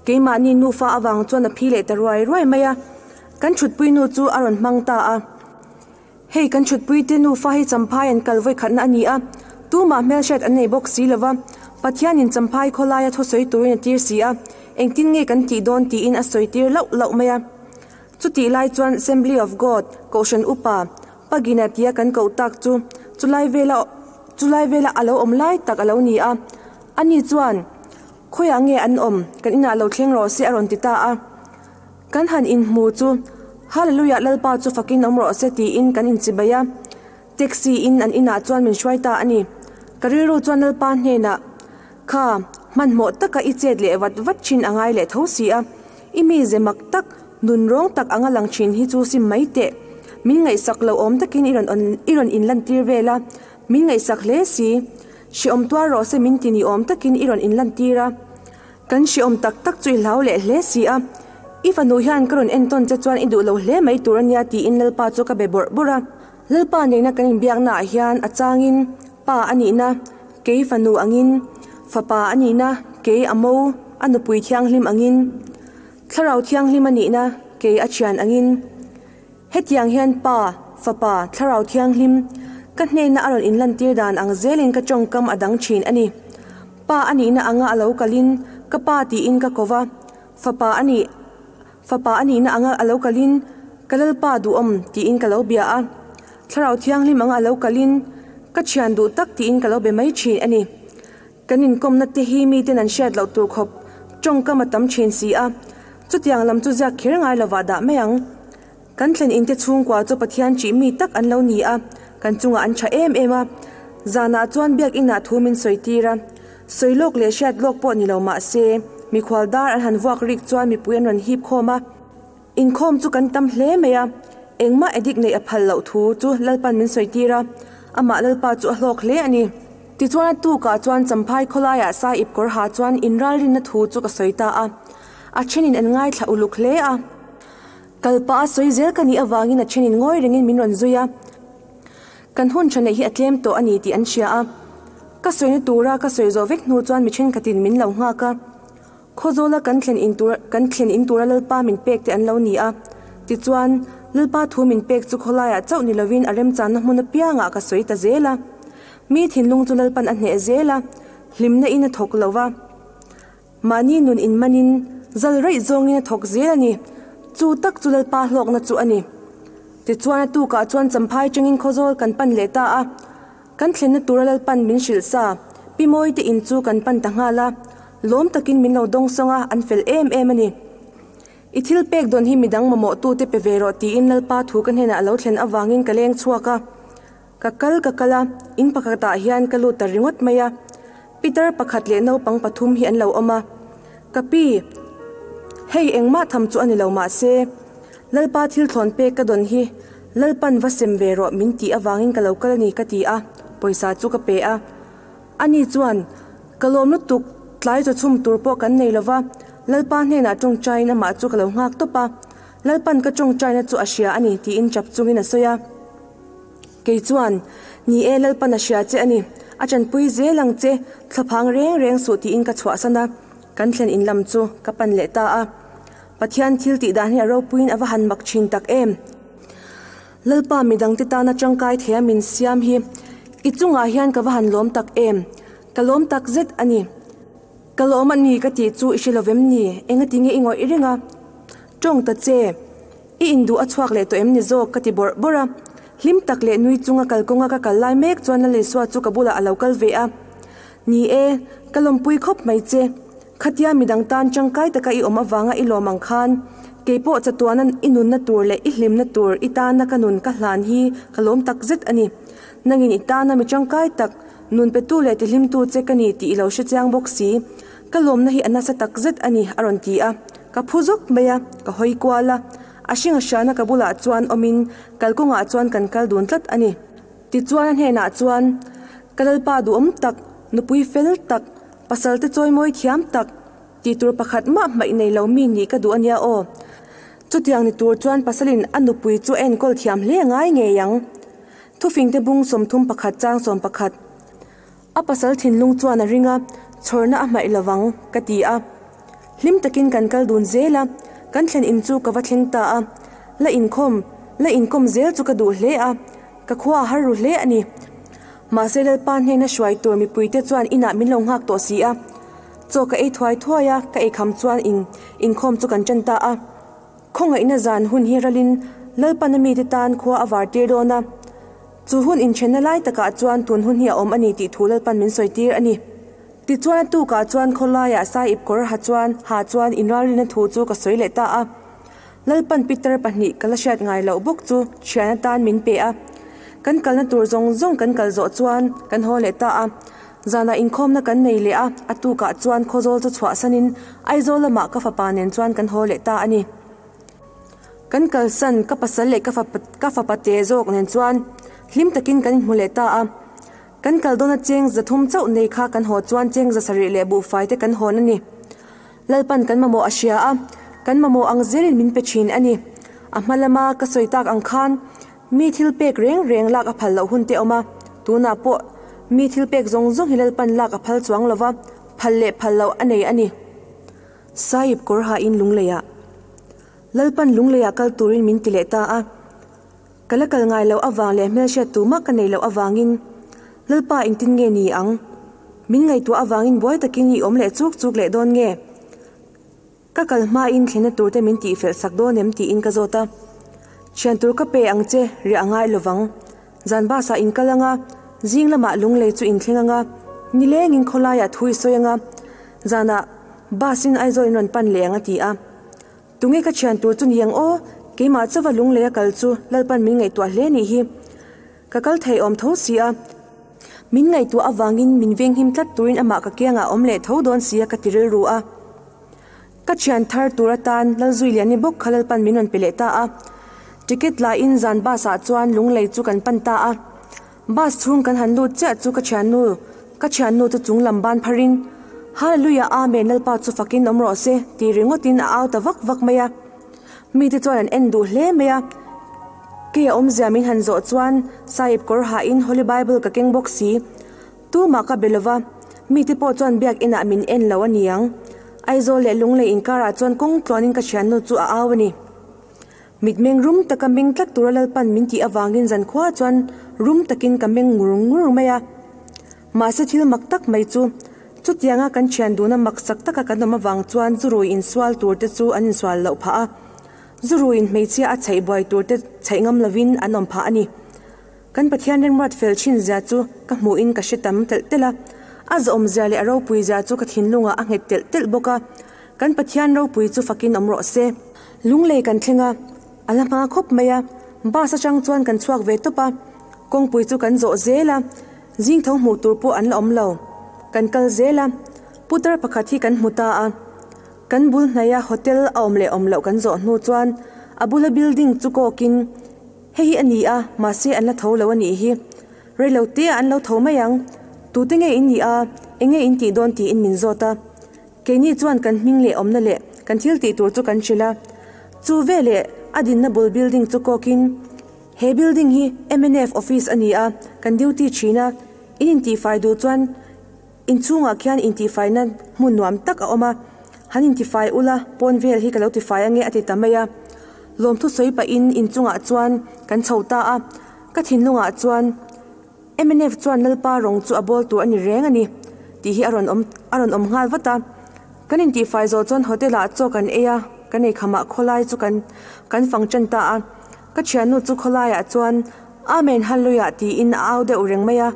Keimahni nufa avang chuan a phi leh ta ruai ruai mai a, kan thutpui nu chu a rawn hmang ta a. Hei kan thutpuite nufa hi Champhai an kal vawikhatna a ni a, tumah hmelhriat an nei bawk si lo va, Pathianin Champhai khawlaia thusawi turin a tir si a, engtin nge kan tih dawn tiin a sawi tir lauh lauh mai a. Chutih lai chuan Assembly of God, Kohhran Upa, Pagina tia kan koh tak chu chulai vela chulai vela a lo awm lai tak a lo ni a. Ani chuan, Khawiah nge an awm? Kan inah lo thleng rawh se a rawn ti ta a. Kan han inhmu chu, Hallelujah Lalpa chu fakin awm rawh se tiin kan inchibai a. Taxi in an inah chuan min hruai ta a ni. Ka rilru chuan Lalpa hnenah, Kha, hmanhmawh taka i chet leh vat vat thin a ngai leh tho si a. I mize mak tak, nun rawng tak anga lang thin hi chu sim mai teh. Min ngaihsak lo awm takin i rawn i rawn inlantir vel a, min ngaihsak hle si. Hreawm tuar rawh se min ti ni awm takin i rawn inlantir a. Kan hreawm tak tak chu i hlau leh hle si a. I fanu hian ka rawn entawn che chuan i duh lo hle mai tur a nia tiin Lalpa chu ka be bawrh bawrh a. Lalpa nena kan inbiakna ah hian a changin pa a nihna, kei fanu angin, fapa a nihna, kei a mo, a nupui thianghlim angin, thlarau thianghlim a nihna, kei a thian angin. Hetiang hian Pa, Fapa, Thlarau Thianghlim, ka hnena a rawn inlantir dan ang zelin ka tawngkam a dang thin a ni. Pa a nihna anga a lo kalin, ka Pa tiin ka ko va, Fapa a nih, Fapa a nihna anga a lo kalin, ka Lalpa duhawm tiin ka lo bia a, Thlarau Thianghlim anga a lo kalin, ka thian duh tak tiin ka lo be mai thin a ni. Kan inkawmna te hi miten an hriat loh tur khawp tawngkam a tam thin si a, chutiang lam chu ziak kher ngai lovah dah mai ang. Kan thlen inte chhungkua chu Pathian ṭih mi tak an lo ni a, kan chungah an ṭha em em a. Zanah chuan biakinah thu min sawi tir a, sawi lawk leh hriat lawk pawh ni lo mah se, mikhual dar an han vuak rik chuan mipui an rawn hip khawm a. Inkhawm chu kan tam hle mai a, engmah addict neih a phal loh thu chu Lalpan min sawi tir a, amah Lalpa chu a hlawk hle a ni. Tichuan a tukah chuan Champhai khawlaiah Sai ip kawr ha chuan inralrinna thu chu ka sawi ta a, a thenin an ngaithla uluk hle a. Kal pah a sawi zel ka nih avangin a thenin ngawi rengin min rawn zui a, kan hun tha neih hi a tlem tawh a ni tih an hria a. Ka sawina tura ka sawi zawh vek hnu chuan mi thenkhatin min lo nghak a. Khawzawla kan thlen in tur kan thlen in tura Lalpa min pek te an lo ni a. Tichuan, Lalpa thu min pek chu khawlaiah chauh ni lovin a remchanna hmun apiangah ka sawi ta zel a. Mi thinlung chu Lalpan a hneh zel a, hlimna in a thawk lo va. Mahni nun in manin zal raih zawngin a thawk zel a ni. Chu tak chu Lalpa hlawkna chu a ni. Tichuan a tukah chuan Champhai tangin Khawzawl kan pan leh ta a. Kan thlenna tura Lalpan min hrilh sa, Pi Mawite in chu kan pan ta nghal a, lawm takin min lo dawng sawng a, an fel em em a ni. I thil pek dawn hi midang mamawh tute pe ve rawh tiin Lalpa thu ka hnenah a lo thlen avangin ka leng chhuak a. Ka kal ka kal a, in pakhatah hian ka lut ta ringawt mai a. Pitar pakhat leh naupang pathum hi an lo awm a. Ka pi, hei engmah tham chu a ni lo mahse, Lalpa thil thlawn pek ka dawn hi Lalpan va sem ve rawh min tih avangin ka lo kal a ni ka ti a, pawisa chu ka pe a. Ani chuan, Ka lawm lutuk, tlai chaw chhum tur pawh kan nei lova, Lalpa hnenah tawngtaiin amah chu ka lo nghak tawp a, Lalpan ka tawngtaina chu a hria a ni tiin chap chungin a sawi a. Kei chuan, Ni e, Lalpan a hria che a ni, a tanpui zel ang che, thlaphang reng reng suh tiin ka chhuahsan a, kan thlen in lam chu ka pan leh ta a. Pathian thil tih dan hi a ropuiin a va han mak thin tak em! Lalpa midangte tana tangkai thei a min siam hi i chungah hian ka va han lawm tak em! Ka lawm tak zet a ni. Ka lawm a ni ka tih chu i hre lovem ni? Engati nge i ngawih reng a? Tawng ta che. I induh a chhuak leh tawh em ni zawk? Ka ti bawrh bawrh a. Hlim tak leh nui chunga kalkawnga ka kal lai mek chuan Lalisua chu ka bulah a lo kal ve a. Ni e, ka lawmpui khawp mai che. Khatia midang tan tangkai taka i awm avanga i lawm ang khan, keipawh chatuana i nunna tur leh i hlimna tur i tana ka nun ka hlan hi ka lawm tak zet a ni. Nangin i tana mi tangkai tak, nun petu leh tihlimtu che ka ni tih i lo hre chiang bawk si. Ka lawmna hi a nasa tak zet a ni, a rawn ti a. Ka phu zawk mai a, ka hawi kual a. A hring a hriana ka bulah chuan awmin kalkawngah chuan kan kal dun tlat a ni. Tichuan a hnenah chuan, Ka Lalpa duhawm tak, nupui fel tak, pasalte chawimawi thiam tak, Tihtur pakhat mah hmaih nei lo mi nih ka duh a nia aw. Chutiang ni tur chuan pasalin a nupui chu a enkawl thiam hle ngai ngei ang. Thufingte bung 31 chang 11. A pasal thinlung chuan a ring a, chhawrna a hmaih lovang, ka ti a. Hlim takin kan kal dun zel a, kan thlen in chu ka va thleng ta a. La inkhawm, la inkawm zel chu ka duh hle a, ka khua a har ru hle a ni. Mahse Lalpa hnena hruai tur mipuite chuan inah min lo nghak tawh si a. Chaw ka ei thuai thuai a, ka eikham chuan in inkhawm chu kan ṭan ta a. Khawngaihna zan hun hi ralin Lalpana mite tan khua a var tir dawn a. Chu hun inthenna lai takah chuan tun hun hi a awm a ni tih thu Lalpan min sawi tir a ni. Tichuan a tukah chuan khawlaiah Saip kawr ha chuan ha chuan inralrina thu chu ka sawi leh ta a. Lalpan Peter pahnih ka la hriat ngai loh bawk chu thian atan min pe a. Kan kalna tur zawng zawng kan kal zawh chuan kan haw leh ta a. Zanah inkhawmna kan nei leh a, a tukah chuan Khawzawl chu chhuahsanin Aizawl lamah ka fapa nen chuan kan haw leh ta a ni. Kan kalsan ka pasal leh ka fapa te zawk nen chuan hlim takin kan inhmu leh ta a. Kan kal dawna cheng 300 chauh nei kha kan haw chuan cheng 700 leh buhfai te kan hawn a ni. Lalpan kan mamawh a hria a, kan mamawh ang zelin min pe thin a ni. A hma lama ka sawi tak ang khan mi thil pek reng reng lak a phal loh hun te awm a, tunah pawh mi thil pek zawng zawng hi Lalpan lak a phal chuang lova, phal leh phal loh a nei a ni. Sahib kawr hain Lungleiah Lalpan Lungleiah kal turin min ti leh ta a. Ka la kal ngai loh avang leh hmelhriat tumah ka nei loh avangin Lalpa engtin nge ni ang? Min ngaihtuah avangin buai takin i awm leh chuk chuk leh dawn nge? Ka kal hmain thlenna turte min tihfelh sak dawn em tiin ka zawt a. Thian tur ka pe ang che, riah a ngai lovang. Zan bus ah in kal anga, zing lamah Lunglei chu in thleng anga, nilengin khawlaiah thu i sawi anga, zanah bus in Aizawl in rawn pan leh ang a ti a. Tunge ka thian tur chu ni ang aw, keimah chauva Lunglei a kal chu Lalpan min ngaihtuah hle nih hi. Ka kal thei awm tho si a. Min ngaihtuah avangin min venghim tlat turin amah ka kiangah awm leh tho dawn si a ka ti rilru a. Ka thian thar tur atan Lalzuiliani bawk kha Lalpan min rawn pe leh ta a. Ticket laiin zan bus ah chuan Lunglei chu kan pan ta a. Bus chhung kan han lut chiah chu ka thiannu ka thiannu chu chung lam ban pharin Hallelujah Amen Lalpa chu fakin awm rawh se tih ringawtin a au ta vak vak mai a. Mite chuan an en duh hle mai a. Kei a awmzia min han zawh chuan Sahib kawr hain Holy Bible ka keng bawk si. Tumah ka be lova, mite pawh chuan biakinah min en lo a ni ang. Aizawl leh Lunglei inkarah chuan kawng tluanin ka thiannu chu a au a ni. Mitmeng rum taka meng tlat tura Lalpan min tih avangin zankhua chuan rum takin ka meng ngur ngur mai a. Mahse thil mak tak mai chu, chutianga kan thian duna maksak taka kan awm avang chuan zurui insual turte chu an insual loh phah a. Zuruiin hmeichhia a chheih buai turte chheih ngam lovin an awm phah a ni. Kan Pathian remruat fel thin zia chu ka hmuhin ka hre tam telh telh a, a zawhawm zia leh a ropui zia chu ka thinlungah a nghet telh telh bawk a. Kan Pathian ropui chu fakin awm rawh se. Lunglei kan thleng a, a la hma khawp mai a, bus atang chuan kan chhuak ve tawp a, kawngpui chu kan zawh zel a, zing tho hmuh tur pawh an la awm lo. Kan kal zel a, putar pakhat hi kan hmu ta a. Kan bul hnaia hotel a awm leh awm loh kan zawh hnu chuan a bula building chu kawkin, Hei hi a ni a, mahse an la tho lo a nih hi. Reilo te ah an lo tho mai ang. Tute nge in nih a, eng nge in tih dawn tiin min zawt a. Keini chuan kan hming leh awmna leh kan thil tih tur chu kan hrilh a. Chu veleh a dinna bul building chu kawkin, He building hi mnf office a ni a, kan duty thin a, in intihfai duh chuan Inchhungah khian intihfaina hmun nuam tak a awm a, han intifai ula pawn vel hi ka lo tifai ange a ti ta mai a. Lawmthu sawi pahin inchungah chuan kan chho ta a, ka thinlungah chuan mnf chuan Lalpa rawng chu a bawl tur a ni reng a ni tih hi a rawn awm a rawn awm nghal vat a. Kan intihfai zawh chuan hotel ah chaw kan ei a, kan eikhamah khawlai chu kan kan fang tan ta a. Ka thiannu chu khawlaiah chuan Amen Hallelujah tiin a au deuh reng mai a.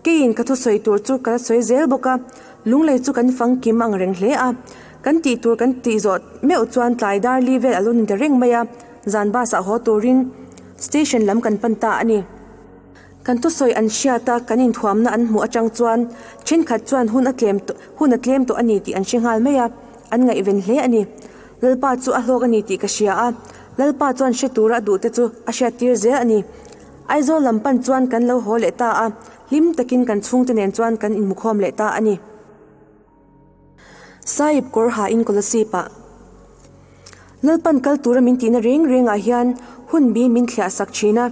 Keiin ka thusawi tur chu ka la sawi zel bawk a, lunglei chu kan fang kim ang reng hle a. Kan tih tur kan tih zawh meuh chuan tlai dar li vel a lo ni ta reng mai a, zan bus ah haw turin station lam kan pan ta a ni. Kan thusawi an hriat a, kan inthuamna an hmuh atang chuan thenkhat chuan hun a tlem hun a tlem tawh a ni tih an hre nghal mai a, an ngaihven hle a ni. Lalpa chu a hlawk a ni tih ka hria a, Lalpa chuan hre tura a duhte chu a hriattir zel a ni. Aizawl lam pan chuan kan lo haw leh ta a, hlim takin kan chhungte nen chuan kan inhmukhawm leh ta a ni. Sahib kawr ha in Kolasib ah Lalpan kal tura min tihna reng reng ah hian hun bi min thliah sak thin a.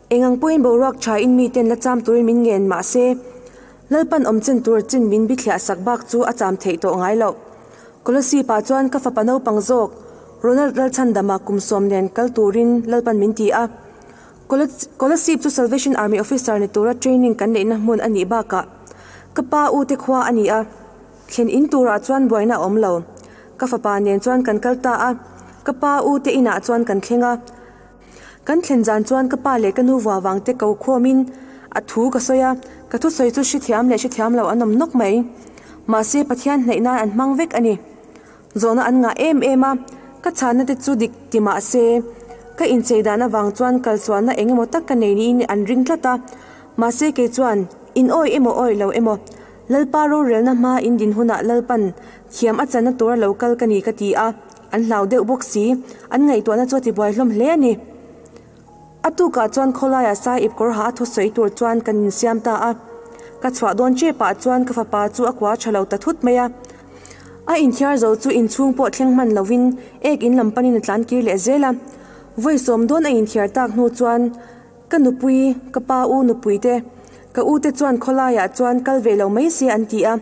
Eng ang pawhin boruak tha in miten la cham turin min ngen mah se, Lalpan awm chen tur chin min bithliah sak bak chu a cham theih tawh ngai loh. Kolasib ah chuan ka fapa naupang zawk Ronald Lalchhandama kum sawm nen kal turin Lalpan min ti a. Kolasib chu Salvation Army officer ni tura training kan neihna hmun a nih bakah ka pa u te khua a ni a. Thlen in turah chuan buaina a awm lo. Ka fapa nen chuan kan kal ta a, ka pa u te inah chuan kan thleng a. Kan thlen zan chuan ka pa leh ka nu vua vang te ko khawmin a thu ka sawi a, ka thusawi chu hrethiam leh hrethiam lo an awm nawk mai. Mahse Pathian hnaih nan an hmang vek a ni. Zawhna an ngah em em a, ka chhanna te chu dik ti mah se, ka inchei dan avang chuan kalsualna eng emaw tak ka nei niin an ring tlat a. Mahse kei chuan in awi emaw awi lo emaw, Lalpa rorelna hma in din hunah Lalpan thiam a channa tura lo kal ka ni ka ti a, an hlau deuh bawk si, an ngaihtuahna chu a tibuai hlawm hle a ni. A tukah chuan khawlaiah sai ip kawr ha a thusawi tur chuan kan insiam ta a. Ka chhuah dawn ṭepah chuan ka fapa chu a kua ṭha lo ta thut mai a. A inthiar zo chu inchhung pawh thleng hman lovin ek in lam panin a tlan kir leh zel a. Vawi sawm dawn a inthiar tak hnu chuan ka nupui, ka pa u nupui te, ka u te chuan khawlaiah chuan kal ve lo mai se an ti a.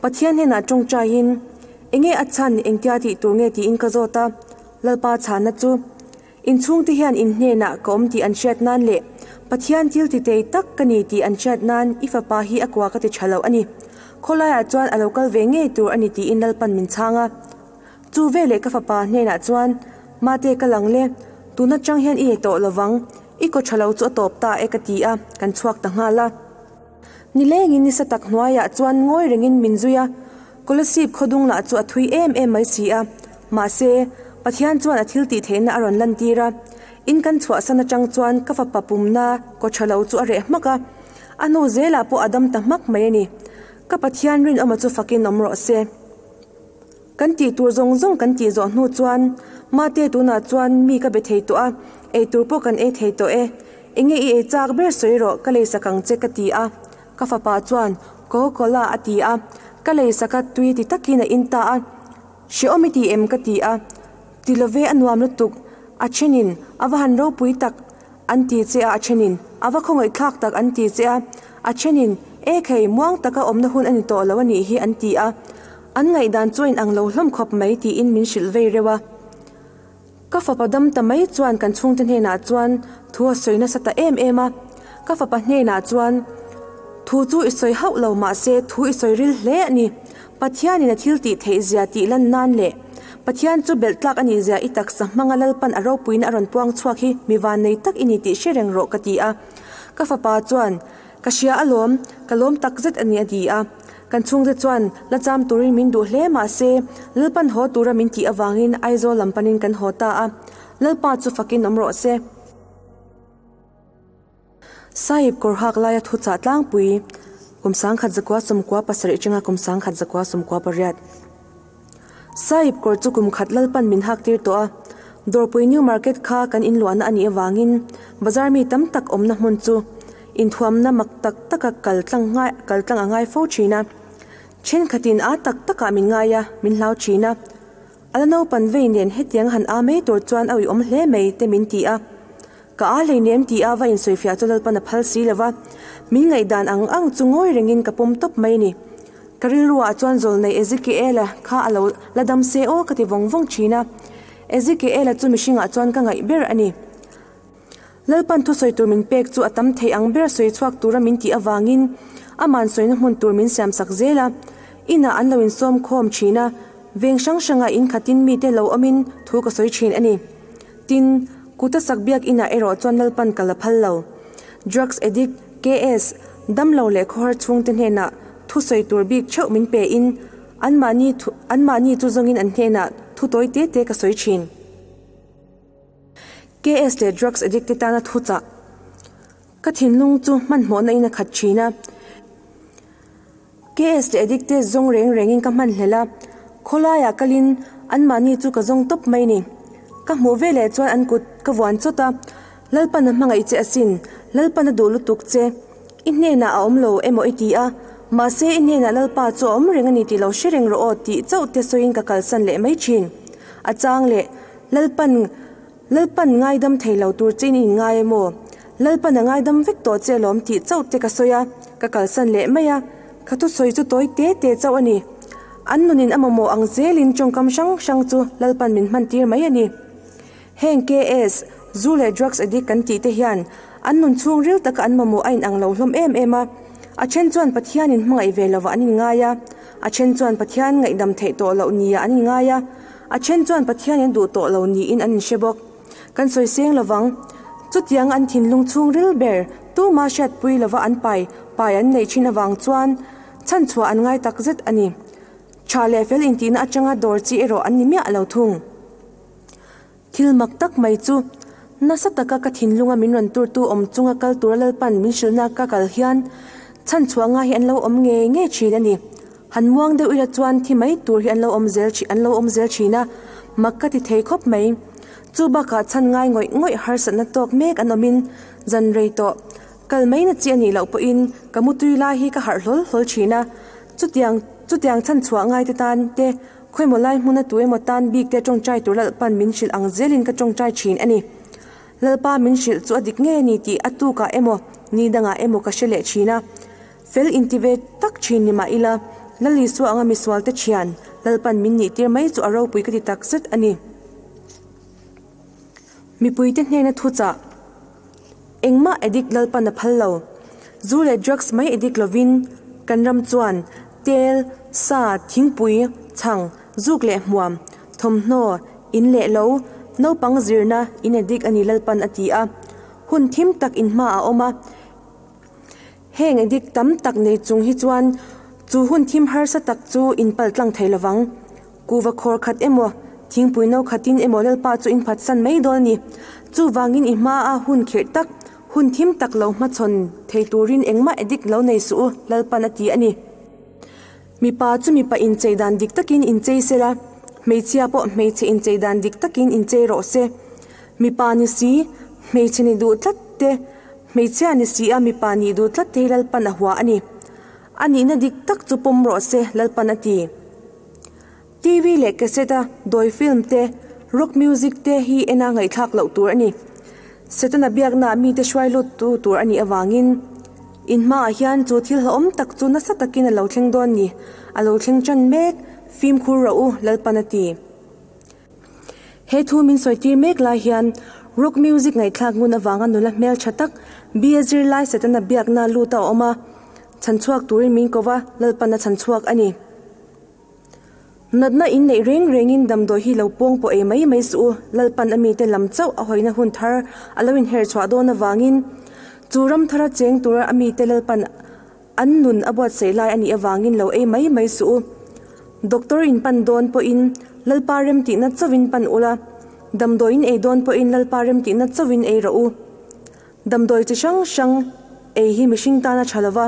Pathian hnenah ṭawngṭaiin, Enge a chhan engtia tih tur nge tiin ka zawt a. Lalpa chhanna chu. Inchhungte hian in hnenah ka awm tih an hriat nan leh Pathian thil ti tei tak ka ni tih an hriat nan i fapa hi a kua ka ti tha lo a ni. Khawlaiah chuan a lo kal ve ngei tur a ni tiin Lalpan min chhang a. Chu veleh ka fapa hnenah chuan, Mate ka lang le, tun atang hian i ye tawh lovang, i kaw tha lo chu a tawp ta e ka ti a, kan chhuak ta nghal a. Nilengin nisa tak hnuaiah chuan ngawi rengin min zui a, Kolasib khawdung lah chu a thui em em mai si a. Mahse, Pathian chuan a thil tih theihna a rawn lantir a. In kan chhuahsan atang chuan ka fapa pumna kaw tha lo chu a reh hmak a. A hnu zelah pawh a dam ta hmak mai a ni. Ka Pathian rinawma chu fakin awm rawh se. Kan tih tur zawng zawng kan tih zawh hnu chuan Mate tunah chuan mi ka be thei tawh a, ei tur pawh kan ei thei tawh e. Enge i ei chak ber sawi rawh, ka leisak ang che ka ti a. Ka fapa chuan Coca-Cola a ti a, ka leisak a tui ti takin a in ta a. Hrehawm i ti em ka ti a, ti love a nuam lutuk, a thenin a va han ropui tak an ti che a, a thenin a va khawngaihthlak tak an ti che a, a thenin e khei muang taka awmna hun a ni tawh lo a nih hi an ti a, an ngaihdan chu a inang lo hlawm khawp mai tiin min hrilh vei reuh a. Ka fapa dam ta mai chuan kan chhungte hnenah chuan thu a sawi nasa ta em em a. Ka fapa hnenah chuan, Thu chu i sawi hauh lo mahse thu i sawi ril hle a ni. Pathianin a thil tih theih zia tih lan nan leh Pathian chu belh tlak a nih zia i taksa hmanga Lalpan a ropuina a rawn puang chhuak hi mi vannei tak i ni tih hre reng rawh ka ti a. Ka fapa chuan, Ka hria alawm, ka lawm tak zet a ni a ti a. Kan chhungte chuan la cham turin min duh hle mahse Lalpan haw tura min tih avangin Aizawl lam panin kan haw ta a, Lalpa chu fakin awm rawh se. Sahib kawr hak laia thu chah tlangpui kum 1997 atanga kum 1998. Sahib kawr chu kum khat Lalpan min hak tir tawh a, Dawrpui New Market kha kan inluahna a nih avangin bazar mi tam tak awmna hmun chu Inthuamna mak tak taka kal tlang ngai kal tlang a ngai fo thin a. Thenkhatin a tak takah min ngai a, min hlau thin a. A la naupan vei nen hetiang han a mai tur chuan a uiawm hle mai te min ti a. Ka a hleinem ti a va insawifiah chu Lalpan a phal si lo va. Min ngaihdan ang ang chu ngawi rengin ka pawm tawp mai ni. Ka rilruah chuan zawlnei Ezekiela kha a lo la dam se aw ka ti vawng vawng thin a. Ezekiela chu mihringah chuan ka ngaih ber a ni. Lalpan thusawi tur min pek chu a tam thei ang ber sawi chhuak tura min tih avangin aman sawina hmun tur min siamsak zel a. Inah an lo insawm khawm thin a, veng hrang hrangah in khatin mite lo awmin thu ka sawi thin a ni. Tin, kuta sak biak inah erawh chuan Lalpan ka la phal lo. Drugs addict, KS, damlo leh khawhar chhungte hnenah thusawi tur bik theuh min pe in anmahni anmahni chu zawngin an hnenah thu tawi te te ka sawi thin. KS leh drugs addict te tana thu chah. Ka thinlung chu hmanhmawhna in a khat thin a. KS leh addict te zawng reng rengin ka hman hlel a. Khawlaiah kalin anmahni chu ka zawng tawp mai ni. Ka hmuh veleh chuan an kut ka vuan chawt a. Lalpan a hmangaih che asin, Lalpan a duh lutuk che. I hnenah a awm lo emaw i ti a. Mahse i hnenah Lalpa chu a awm reng a ni tih lo hre reng rawh aw tih chauh te sawiin ka kalsan leh mai thin. A chang leh, Lalpan, Lalpan ngaidam thei lo tur che in i inngai emaw? Lalpan a ngaidam vek tawh che alawm tih chauh te ka sawi a, ka kalsan leh mai a. Ka thusawi chu tawi te te chauh a ni. An nunin a mamawh ang zelin tawngkam hrang hrang chu Lalpan min hmantir mai a ni. Heng KS, zu leh drugs addict kan tih te hian an nun chhung ril taka an mamawh a inang lo hlawm em em a. A then chuan Pathianin hmangaih ve lovah an inngai a, a then chuan Pathian ngaihdam theih tawh loh nia an inngai a, a then chuan Pathianin duh tawh lo niin an inhre bawk. Kan sawi seng lovang. Chutiang an thinlung chhung ril ber tuma hriatpui lova an pai pai an neih thin avang chuan chhanchhuah an ngai takzet a ni. Tha leh fel intihna atanga dawr chi erawh an ni miah lo thung. Thil mak tak mai chu, nasa taka ka thinlunga min rawn turtu awm chunga kal tura Lalpan min hrilhna ka kal hian chhanchhuah ngai hi an lo awm ngei ngei thin a ni. Han muang deuh ila chuan thi mai tur hi an lo awm zel an lo awm zel thin a, mak ka ti thei khawp mai. Chu bakah chhan ngai ngawih ngawih harsatna tawk mek an awmin zan rei tawh. Kal mai na chi a nih loh pawhin ka mutui lai hi ka harh hlawl hlawl thin a, chutiang chutiang chhanchhuah ngaite tan te Khawimaw lai hmuna tu emaw tan bik te tawngtai tur Lalpan min hrilh ang zelin ka tawngtai thin a ni. Lalpa min hrilh chu a dik ngei a ni tih a tukah emaw, ni dangah emaw ka hre leh thin a. Fel inti ve tak thin ni mah ila, Lal Isua anga misualte thian Lalpan min nih tir mai chu a ropui ka ti tak zet a ni. Mipuite hnena thuchah Engmah addict Lalpan a phal lo. Zu leh drugs mai addict lovin kan ram chuan tel, sa, thingpui, chhang, zuk leh hmuam, thawmhnaw, in leh lo, naupang zirna in addict a ni Lalpan a ti a. Hun thim tak in hma a awm a. Heng addict tam tak nei chung hi chuan chu hun thim harsa tak chu in pal tlang thei lovang. Kuhva khawr khat emaw, thingpui no khatin emaw Lalpa chu in phatsan mai dawn a ni. Chuvangin i hmaa hun khirh tak, hun thim tak lo hmachhawn thei turin engmah addict lo nei suh u, Lalpan a ti a ni. Mipa chu mipa inchei dan dik takin inchei sela, hmeichhia pawh hmeichhe inchei dan dik takin inchei rawh se. Mipa ni si, hmeichhe ni duh tlat te, hmeichhia ni si a mipa nih duh tlat te hi Lalpan a hua a ni. A nihna dik tak chu pawm rawh se, Lalpan a ti. TV leh cassette a dawi film te, rock music te hi en a ngaihthlak loh tur a ni. Setana biaknaah mite hruai lut tu tur a nih avangin in hmaah hian chu thil hlauhawm tak chu nasa takin a lo thleng dawn ni, a lo thleng tan mek, fimkhur rawh u, Lalpan a ti. He thu min sawi tir mek lai hian rock music ngaihthlak ngun avanga nula hmeltha tak BA zirlai Setana biakna lut a awm a, chhanchhuak turin min ko va, Lalpan a chhanchhuak a ni. Natna in neih reng rengin damdawi hi lo pawng pawh ei mai mai suh u, Lalpan a mite lam chauh a hawina hun thar a lo inher chhuah dawn avangin chu ram thara cheng tura a mite Lalpan an nun a buatsaih lai a nih avangin lo ei mai mai suh u. Doctor in pan dawn pawhin Lalpa remtihna chauhin pan ula, damdawi in ei dawn pawhin Lalpa remtihna chauhin ei rawh u. Damdawi chi hrang hrang ei hi mihring tan a tha lova,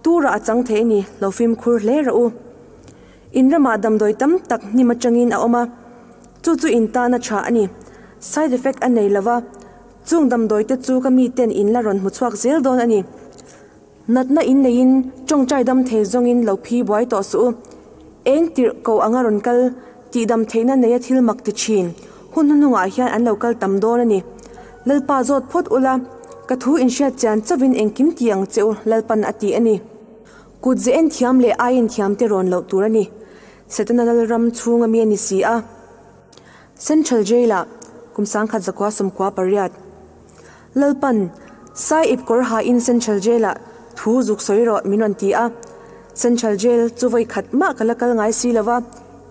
turah a chang thei a ni, lo fimkhur hle rawh u. In ramah damdawi tam tak hnim atangin a awm a, chu chu in tan a tha a ni. Side effect a nei lova, chung damdawi te chu ka miten in la rawn hmu chhuak zel dawn a ni. Natna in neiin tawngtai dam thei zawngin lo phi buai tawh suh u. Eng tirh ko anga rawn kal tih dam theihna neia thil mak ti thin hun hnuhnungah hian an lo kal tam dawn a ni. Lalpa zawt phawt ula, ka thu inhriat chian chauhin engkim ti ang che u, Lalpan a ti a ni. Kut ze en thiam leh ai en thiam te rawn loh tur a ni. Setana Lalram chhunga mi a ni si a. Central Jail-ah kum 1998. Lalpan, Sai ip kawr hain Central Jail-ah thu zuk sawi rawh min rawn ti a. Central Jail chu vawi khat mah ka la kal ngai si lo va,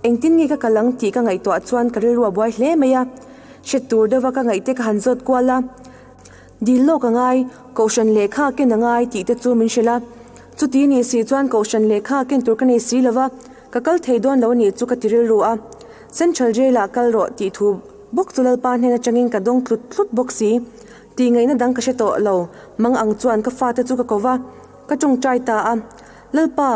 engtin nge ka kal ang tih ka ngaihtuah chuan ka rilru a buai hle mai a. Hre tur deuha ka ngaihte ka han zawt kual a. Dil lawk a ngai, Kohhran lehkha ken a ngai tih te chu min hrilh a. Chuti nih si chuan Kohhran lehkha ken tur ka nei si lo va, ka kal thei dawn lo a nih chu ka ti rilru a. Central Jail-ah kal rawh tih thu Bawk chu Lalpa hnen atangin ka dawng tlut tlut bawk si. Tih ngaihna dang ka hre tawh lo. Mang ang chuan ka fate chu ka ko va, ka tawngtai ta a. Lalpa,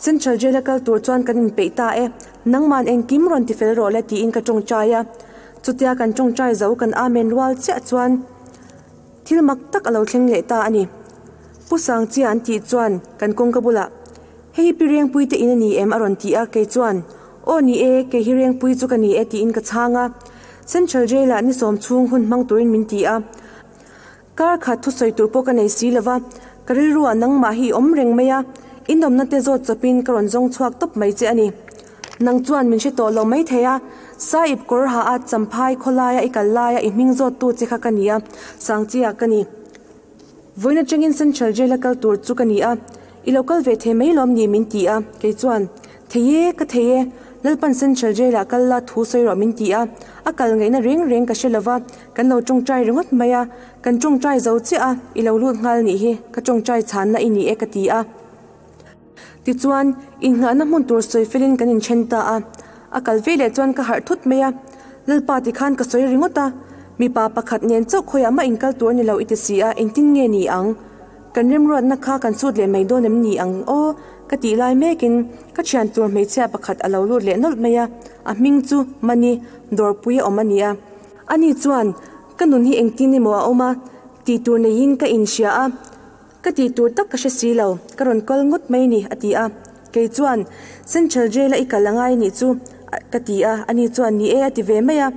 Central Jail a kal tur chuan kan inpeih ta e. Nangman engkim rawn ti fel rawh le tiin ka tawngtai a. Chutia kan tawngtai zo kan Amen rual chiah chuan thil mak tak a lo thleng leh ta a ni. Pu Sangchia an tih chuan kan kawngka bulah. Hei hi Pi Rengpuii te in a ni em? a rawn ti a, kei chuan, Aw ni e, kei hi Rengpuii chu ka ni e tiin ka chhang a. Central Jail-ah ni sawm chhung hun hmang turin min ti a. Kar khat thusawi tur pawh ka nei si lo va, ka rilruah nangmah hi i awm reng mai a, in awmna te zawt chawpin ka rawn zawng chhuak tawp mai che a ni. Nang chuan min hre tawh lo mai thei a, Sahib kawr ha a Champhai khawlaia i kal laia i hming zawttu che kha ka ni a, Sangchia ka ni. Vawiin atangin Central Jail a kal tur chu ka ni a, i lo kal ve thei mai lawm ni min ti a, kei chuan, Thei e, ka thei e, Lalpan Central Jail ah kal la thu sawi rawh min ti a, a kal ngaihna reng reng ka hre lo va, kan lo tawngtai ringawt mai a, kan tawngtai zo chiah a, i lo lut nghal nih hi, ka tawngtai chhanna i ni e ka ti a. Tichuan, inngahna hmun tur sawi felin kan inthen ta a. A kal ve leh chuan ka harh thut mai a. Lalpa tikhan ka sawi ringawt a, mipa pakhat nen chauh khawiah mah inkal tur a ni lo i ti si a, engtin nge ni ang? Kan remruatna kha kan sut leh mai dawn em ni ang aw? Ka tih lai mekin ka thian tur hmeichhia pakhat a lo lut leh nawlh mai a, a hming chu Mani, dawrpui a awm a ni a. Ani chuan, Ka nun hi engtin emaw a awm a, tih tur neiin ka inhria a. Ka tih tur tak ka hre si lo, ka rawn kal ngawt mai ni, a ti a. Kei chuan, Central Jail-a i kal a ngai nih chu, ka ti a, ani chuan, Ni e, a ti ve mai a.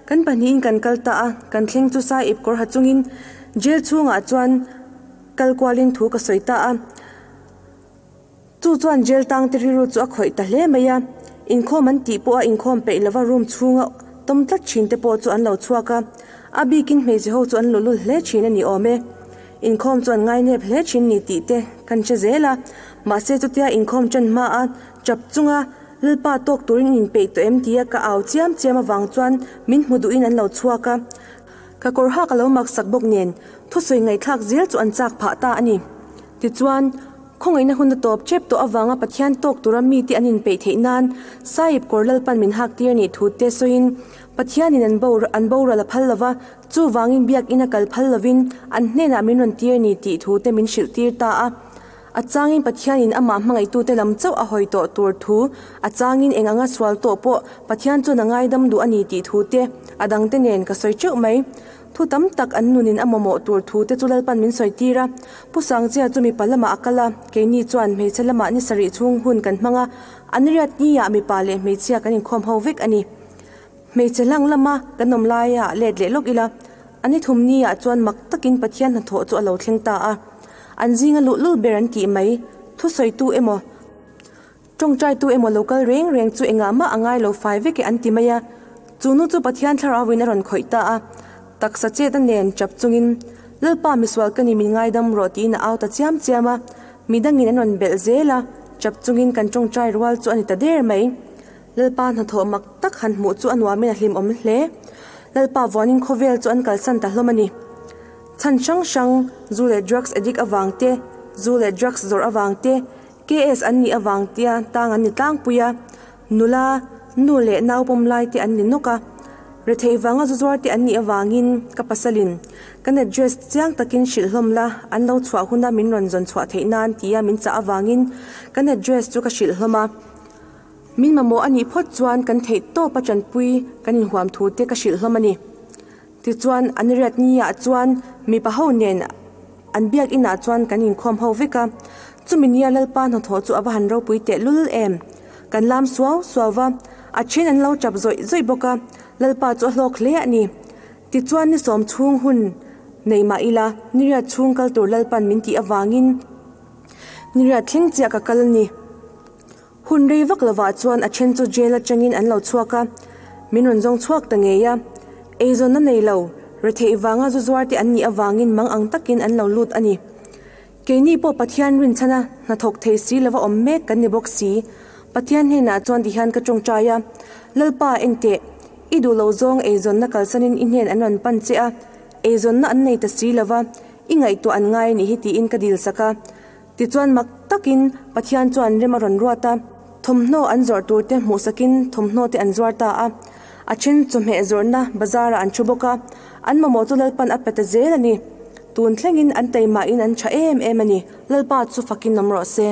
Kan pahnihin kan kal ta a, kan thleng chu sai ip kawr ha chungin Jail chhungah chuan kal kualin thu ka sawi ta a. Chu chuan Jail tangte rilru chu a khawih ta hle mai a, inkhawm an tih pawh a inkhawm peih lova room chhunga tawm tlat thin te pawh chu an lo chhuak a, a bikin hmeichhe ho chu an luhlul hle thin a ni awm e. Inkhawm chu an ngainep hle thin ni tih te kan hre zel a, mahse chutia inkhawm ṭan hma a chap chunga Lalpa tawk turin in inpeih tawh em tia ka au chiam chiam avang chuan min hmu duhin an lo chhuak a, ka kawr hak a lo mak sak bawk nen thusawi ngaihthlak zel chu an chak phah ta a ni. Tichuan, khawngaihna hun a tawp ṭep tawh avanga Pathian tawk tura mite an inpeih theih nan Sahib kawr Lalpan min hak tir nih thu te sawiin Pathianin an an boral a phal lova, chuvangin biakinn a kal phal lovin an hnenah min rawn tir ni tih thu te min hrilh tir ta a. A changin Pathianin amah hmangaihtute lam chauh a hawi tawh tur thu, a changin eng anga sual tawh pawh Pathian chuan a ngaidam duh a ni tih thu te a dangte nen ka sawi teuh mai. Thu tam tak an nunin a mamawh tur thu te chu Lalpan min sawi tir a. Pu Sangchia chu mipa lamah a kal a, keini chuan hmeichhe lamah ni sarih chhung hun kan hmang a, an riat niah mipa leh hmeichhia kan inkhawm ho vek a ni. Hmeichhe hlang lama kan awm laia let leh lawk ila, a ni thum niah chuan mak takin Pathian hnathawh chu a lo thleng ta a. An zinga luhlul ber an tih mai, thusawitu emaw, Tawngtaitu emaw lo kal reng reng chu engah mah a ngai lo fai vek e an ti mai a. Chu nu chu Pathian thlarauin a rawn khawih ta a, taksa chet a nen chap chungin, Lalpa misual ka ni min ngaidam rawh tiin a au ta chiam chiam a. Midangin an rawn belh zel a, chap chungin kan tawngtai rual chu a ni ta der mai. Lalpa hnathawh mak tak han hmuh chu a nuamin a hlimawm hle. Lalpa vuanin khawvel chu an kalsan ta hlawm a ni. Chhan hrang hrang, zu leh drugs addict avang te, zu leh drugs zawrh avang te, KS an nih avang tia tang an ni tlangpui a, nula, nu leh nau pawm lai te an ni nawk a. Retheih vanga zu zuar te an nih avangin ka pasalin kan address chiang takin hrilh hlawm la, an lo chhuah huna min rawn zawn chhuah theih nan tia min chah avangin kan address chu ka hrilh hlawm a. Min mamawh a nih phawt chuan kan theih tawp a tanpui kan inhuam thu te ka hrilh hlawm a ni. Tichuan, an riat ni ah chuan mipa ho nen an biak inah chuan kan inkhawm ho vek a. Chumi nia Lalpa hnathawh chu a va han ropui teh lul em! Kan lam suau suau va, a then an lo tap zawih zawih bawk a, Lalpa chu a hlawk hle a ni. Tichuan ni sawm chhung hun nei mah ila, ni riat chhung kal tur Lalpan min tih avangin ni riat thleng chiah ka kal a ni. Hun rei vak lovah chuan a then chu jail atangin an lo chhuak a, min rawn zawng chhuak ta ngei a. Eizawnna nei lo, retheih vanga zu zuar te an nih avangin mang ang takin an lo lut a ni. Keini pawh Pathian rinchhana hnathawk thei si lova awm mek kan ni bawk si. Pathian hnenah chuan tihian ka tawngtai a, Lalpa enteh, i duh lo zawng eizawnna kalsanin i hnen an rawn pan che a, eizawnna an nei ta si lova, i ngaihtuah an ngai a nih hi tiin ka dilsak a. Tichuan mak takin Pathian chuan rem a rawn ruat a, thawmhnaw an zawrh tur te hmuh sakin thawmhnaw te an zuar ta a. A then chawhmeh zawrhna bazar ah an thu bawk a, an mamawh chu Lalpan a pe ta zel a ni. Tun thlengin an teimahin an tha em em a ni. Lalpa chu fakin awm rawh se.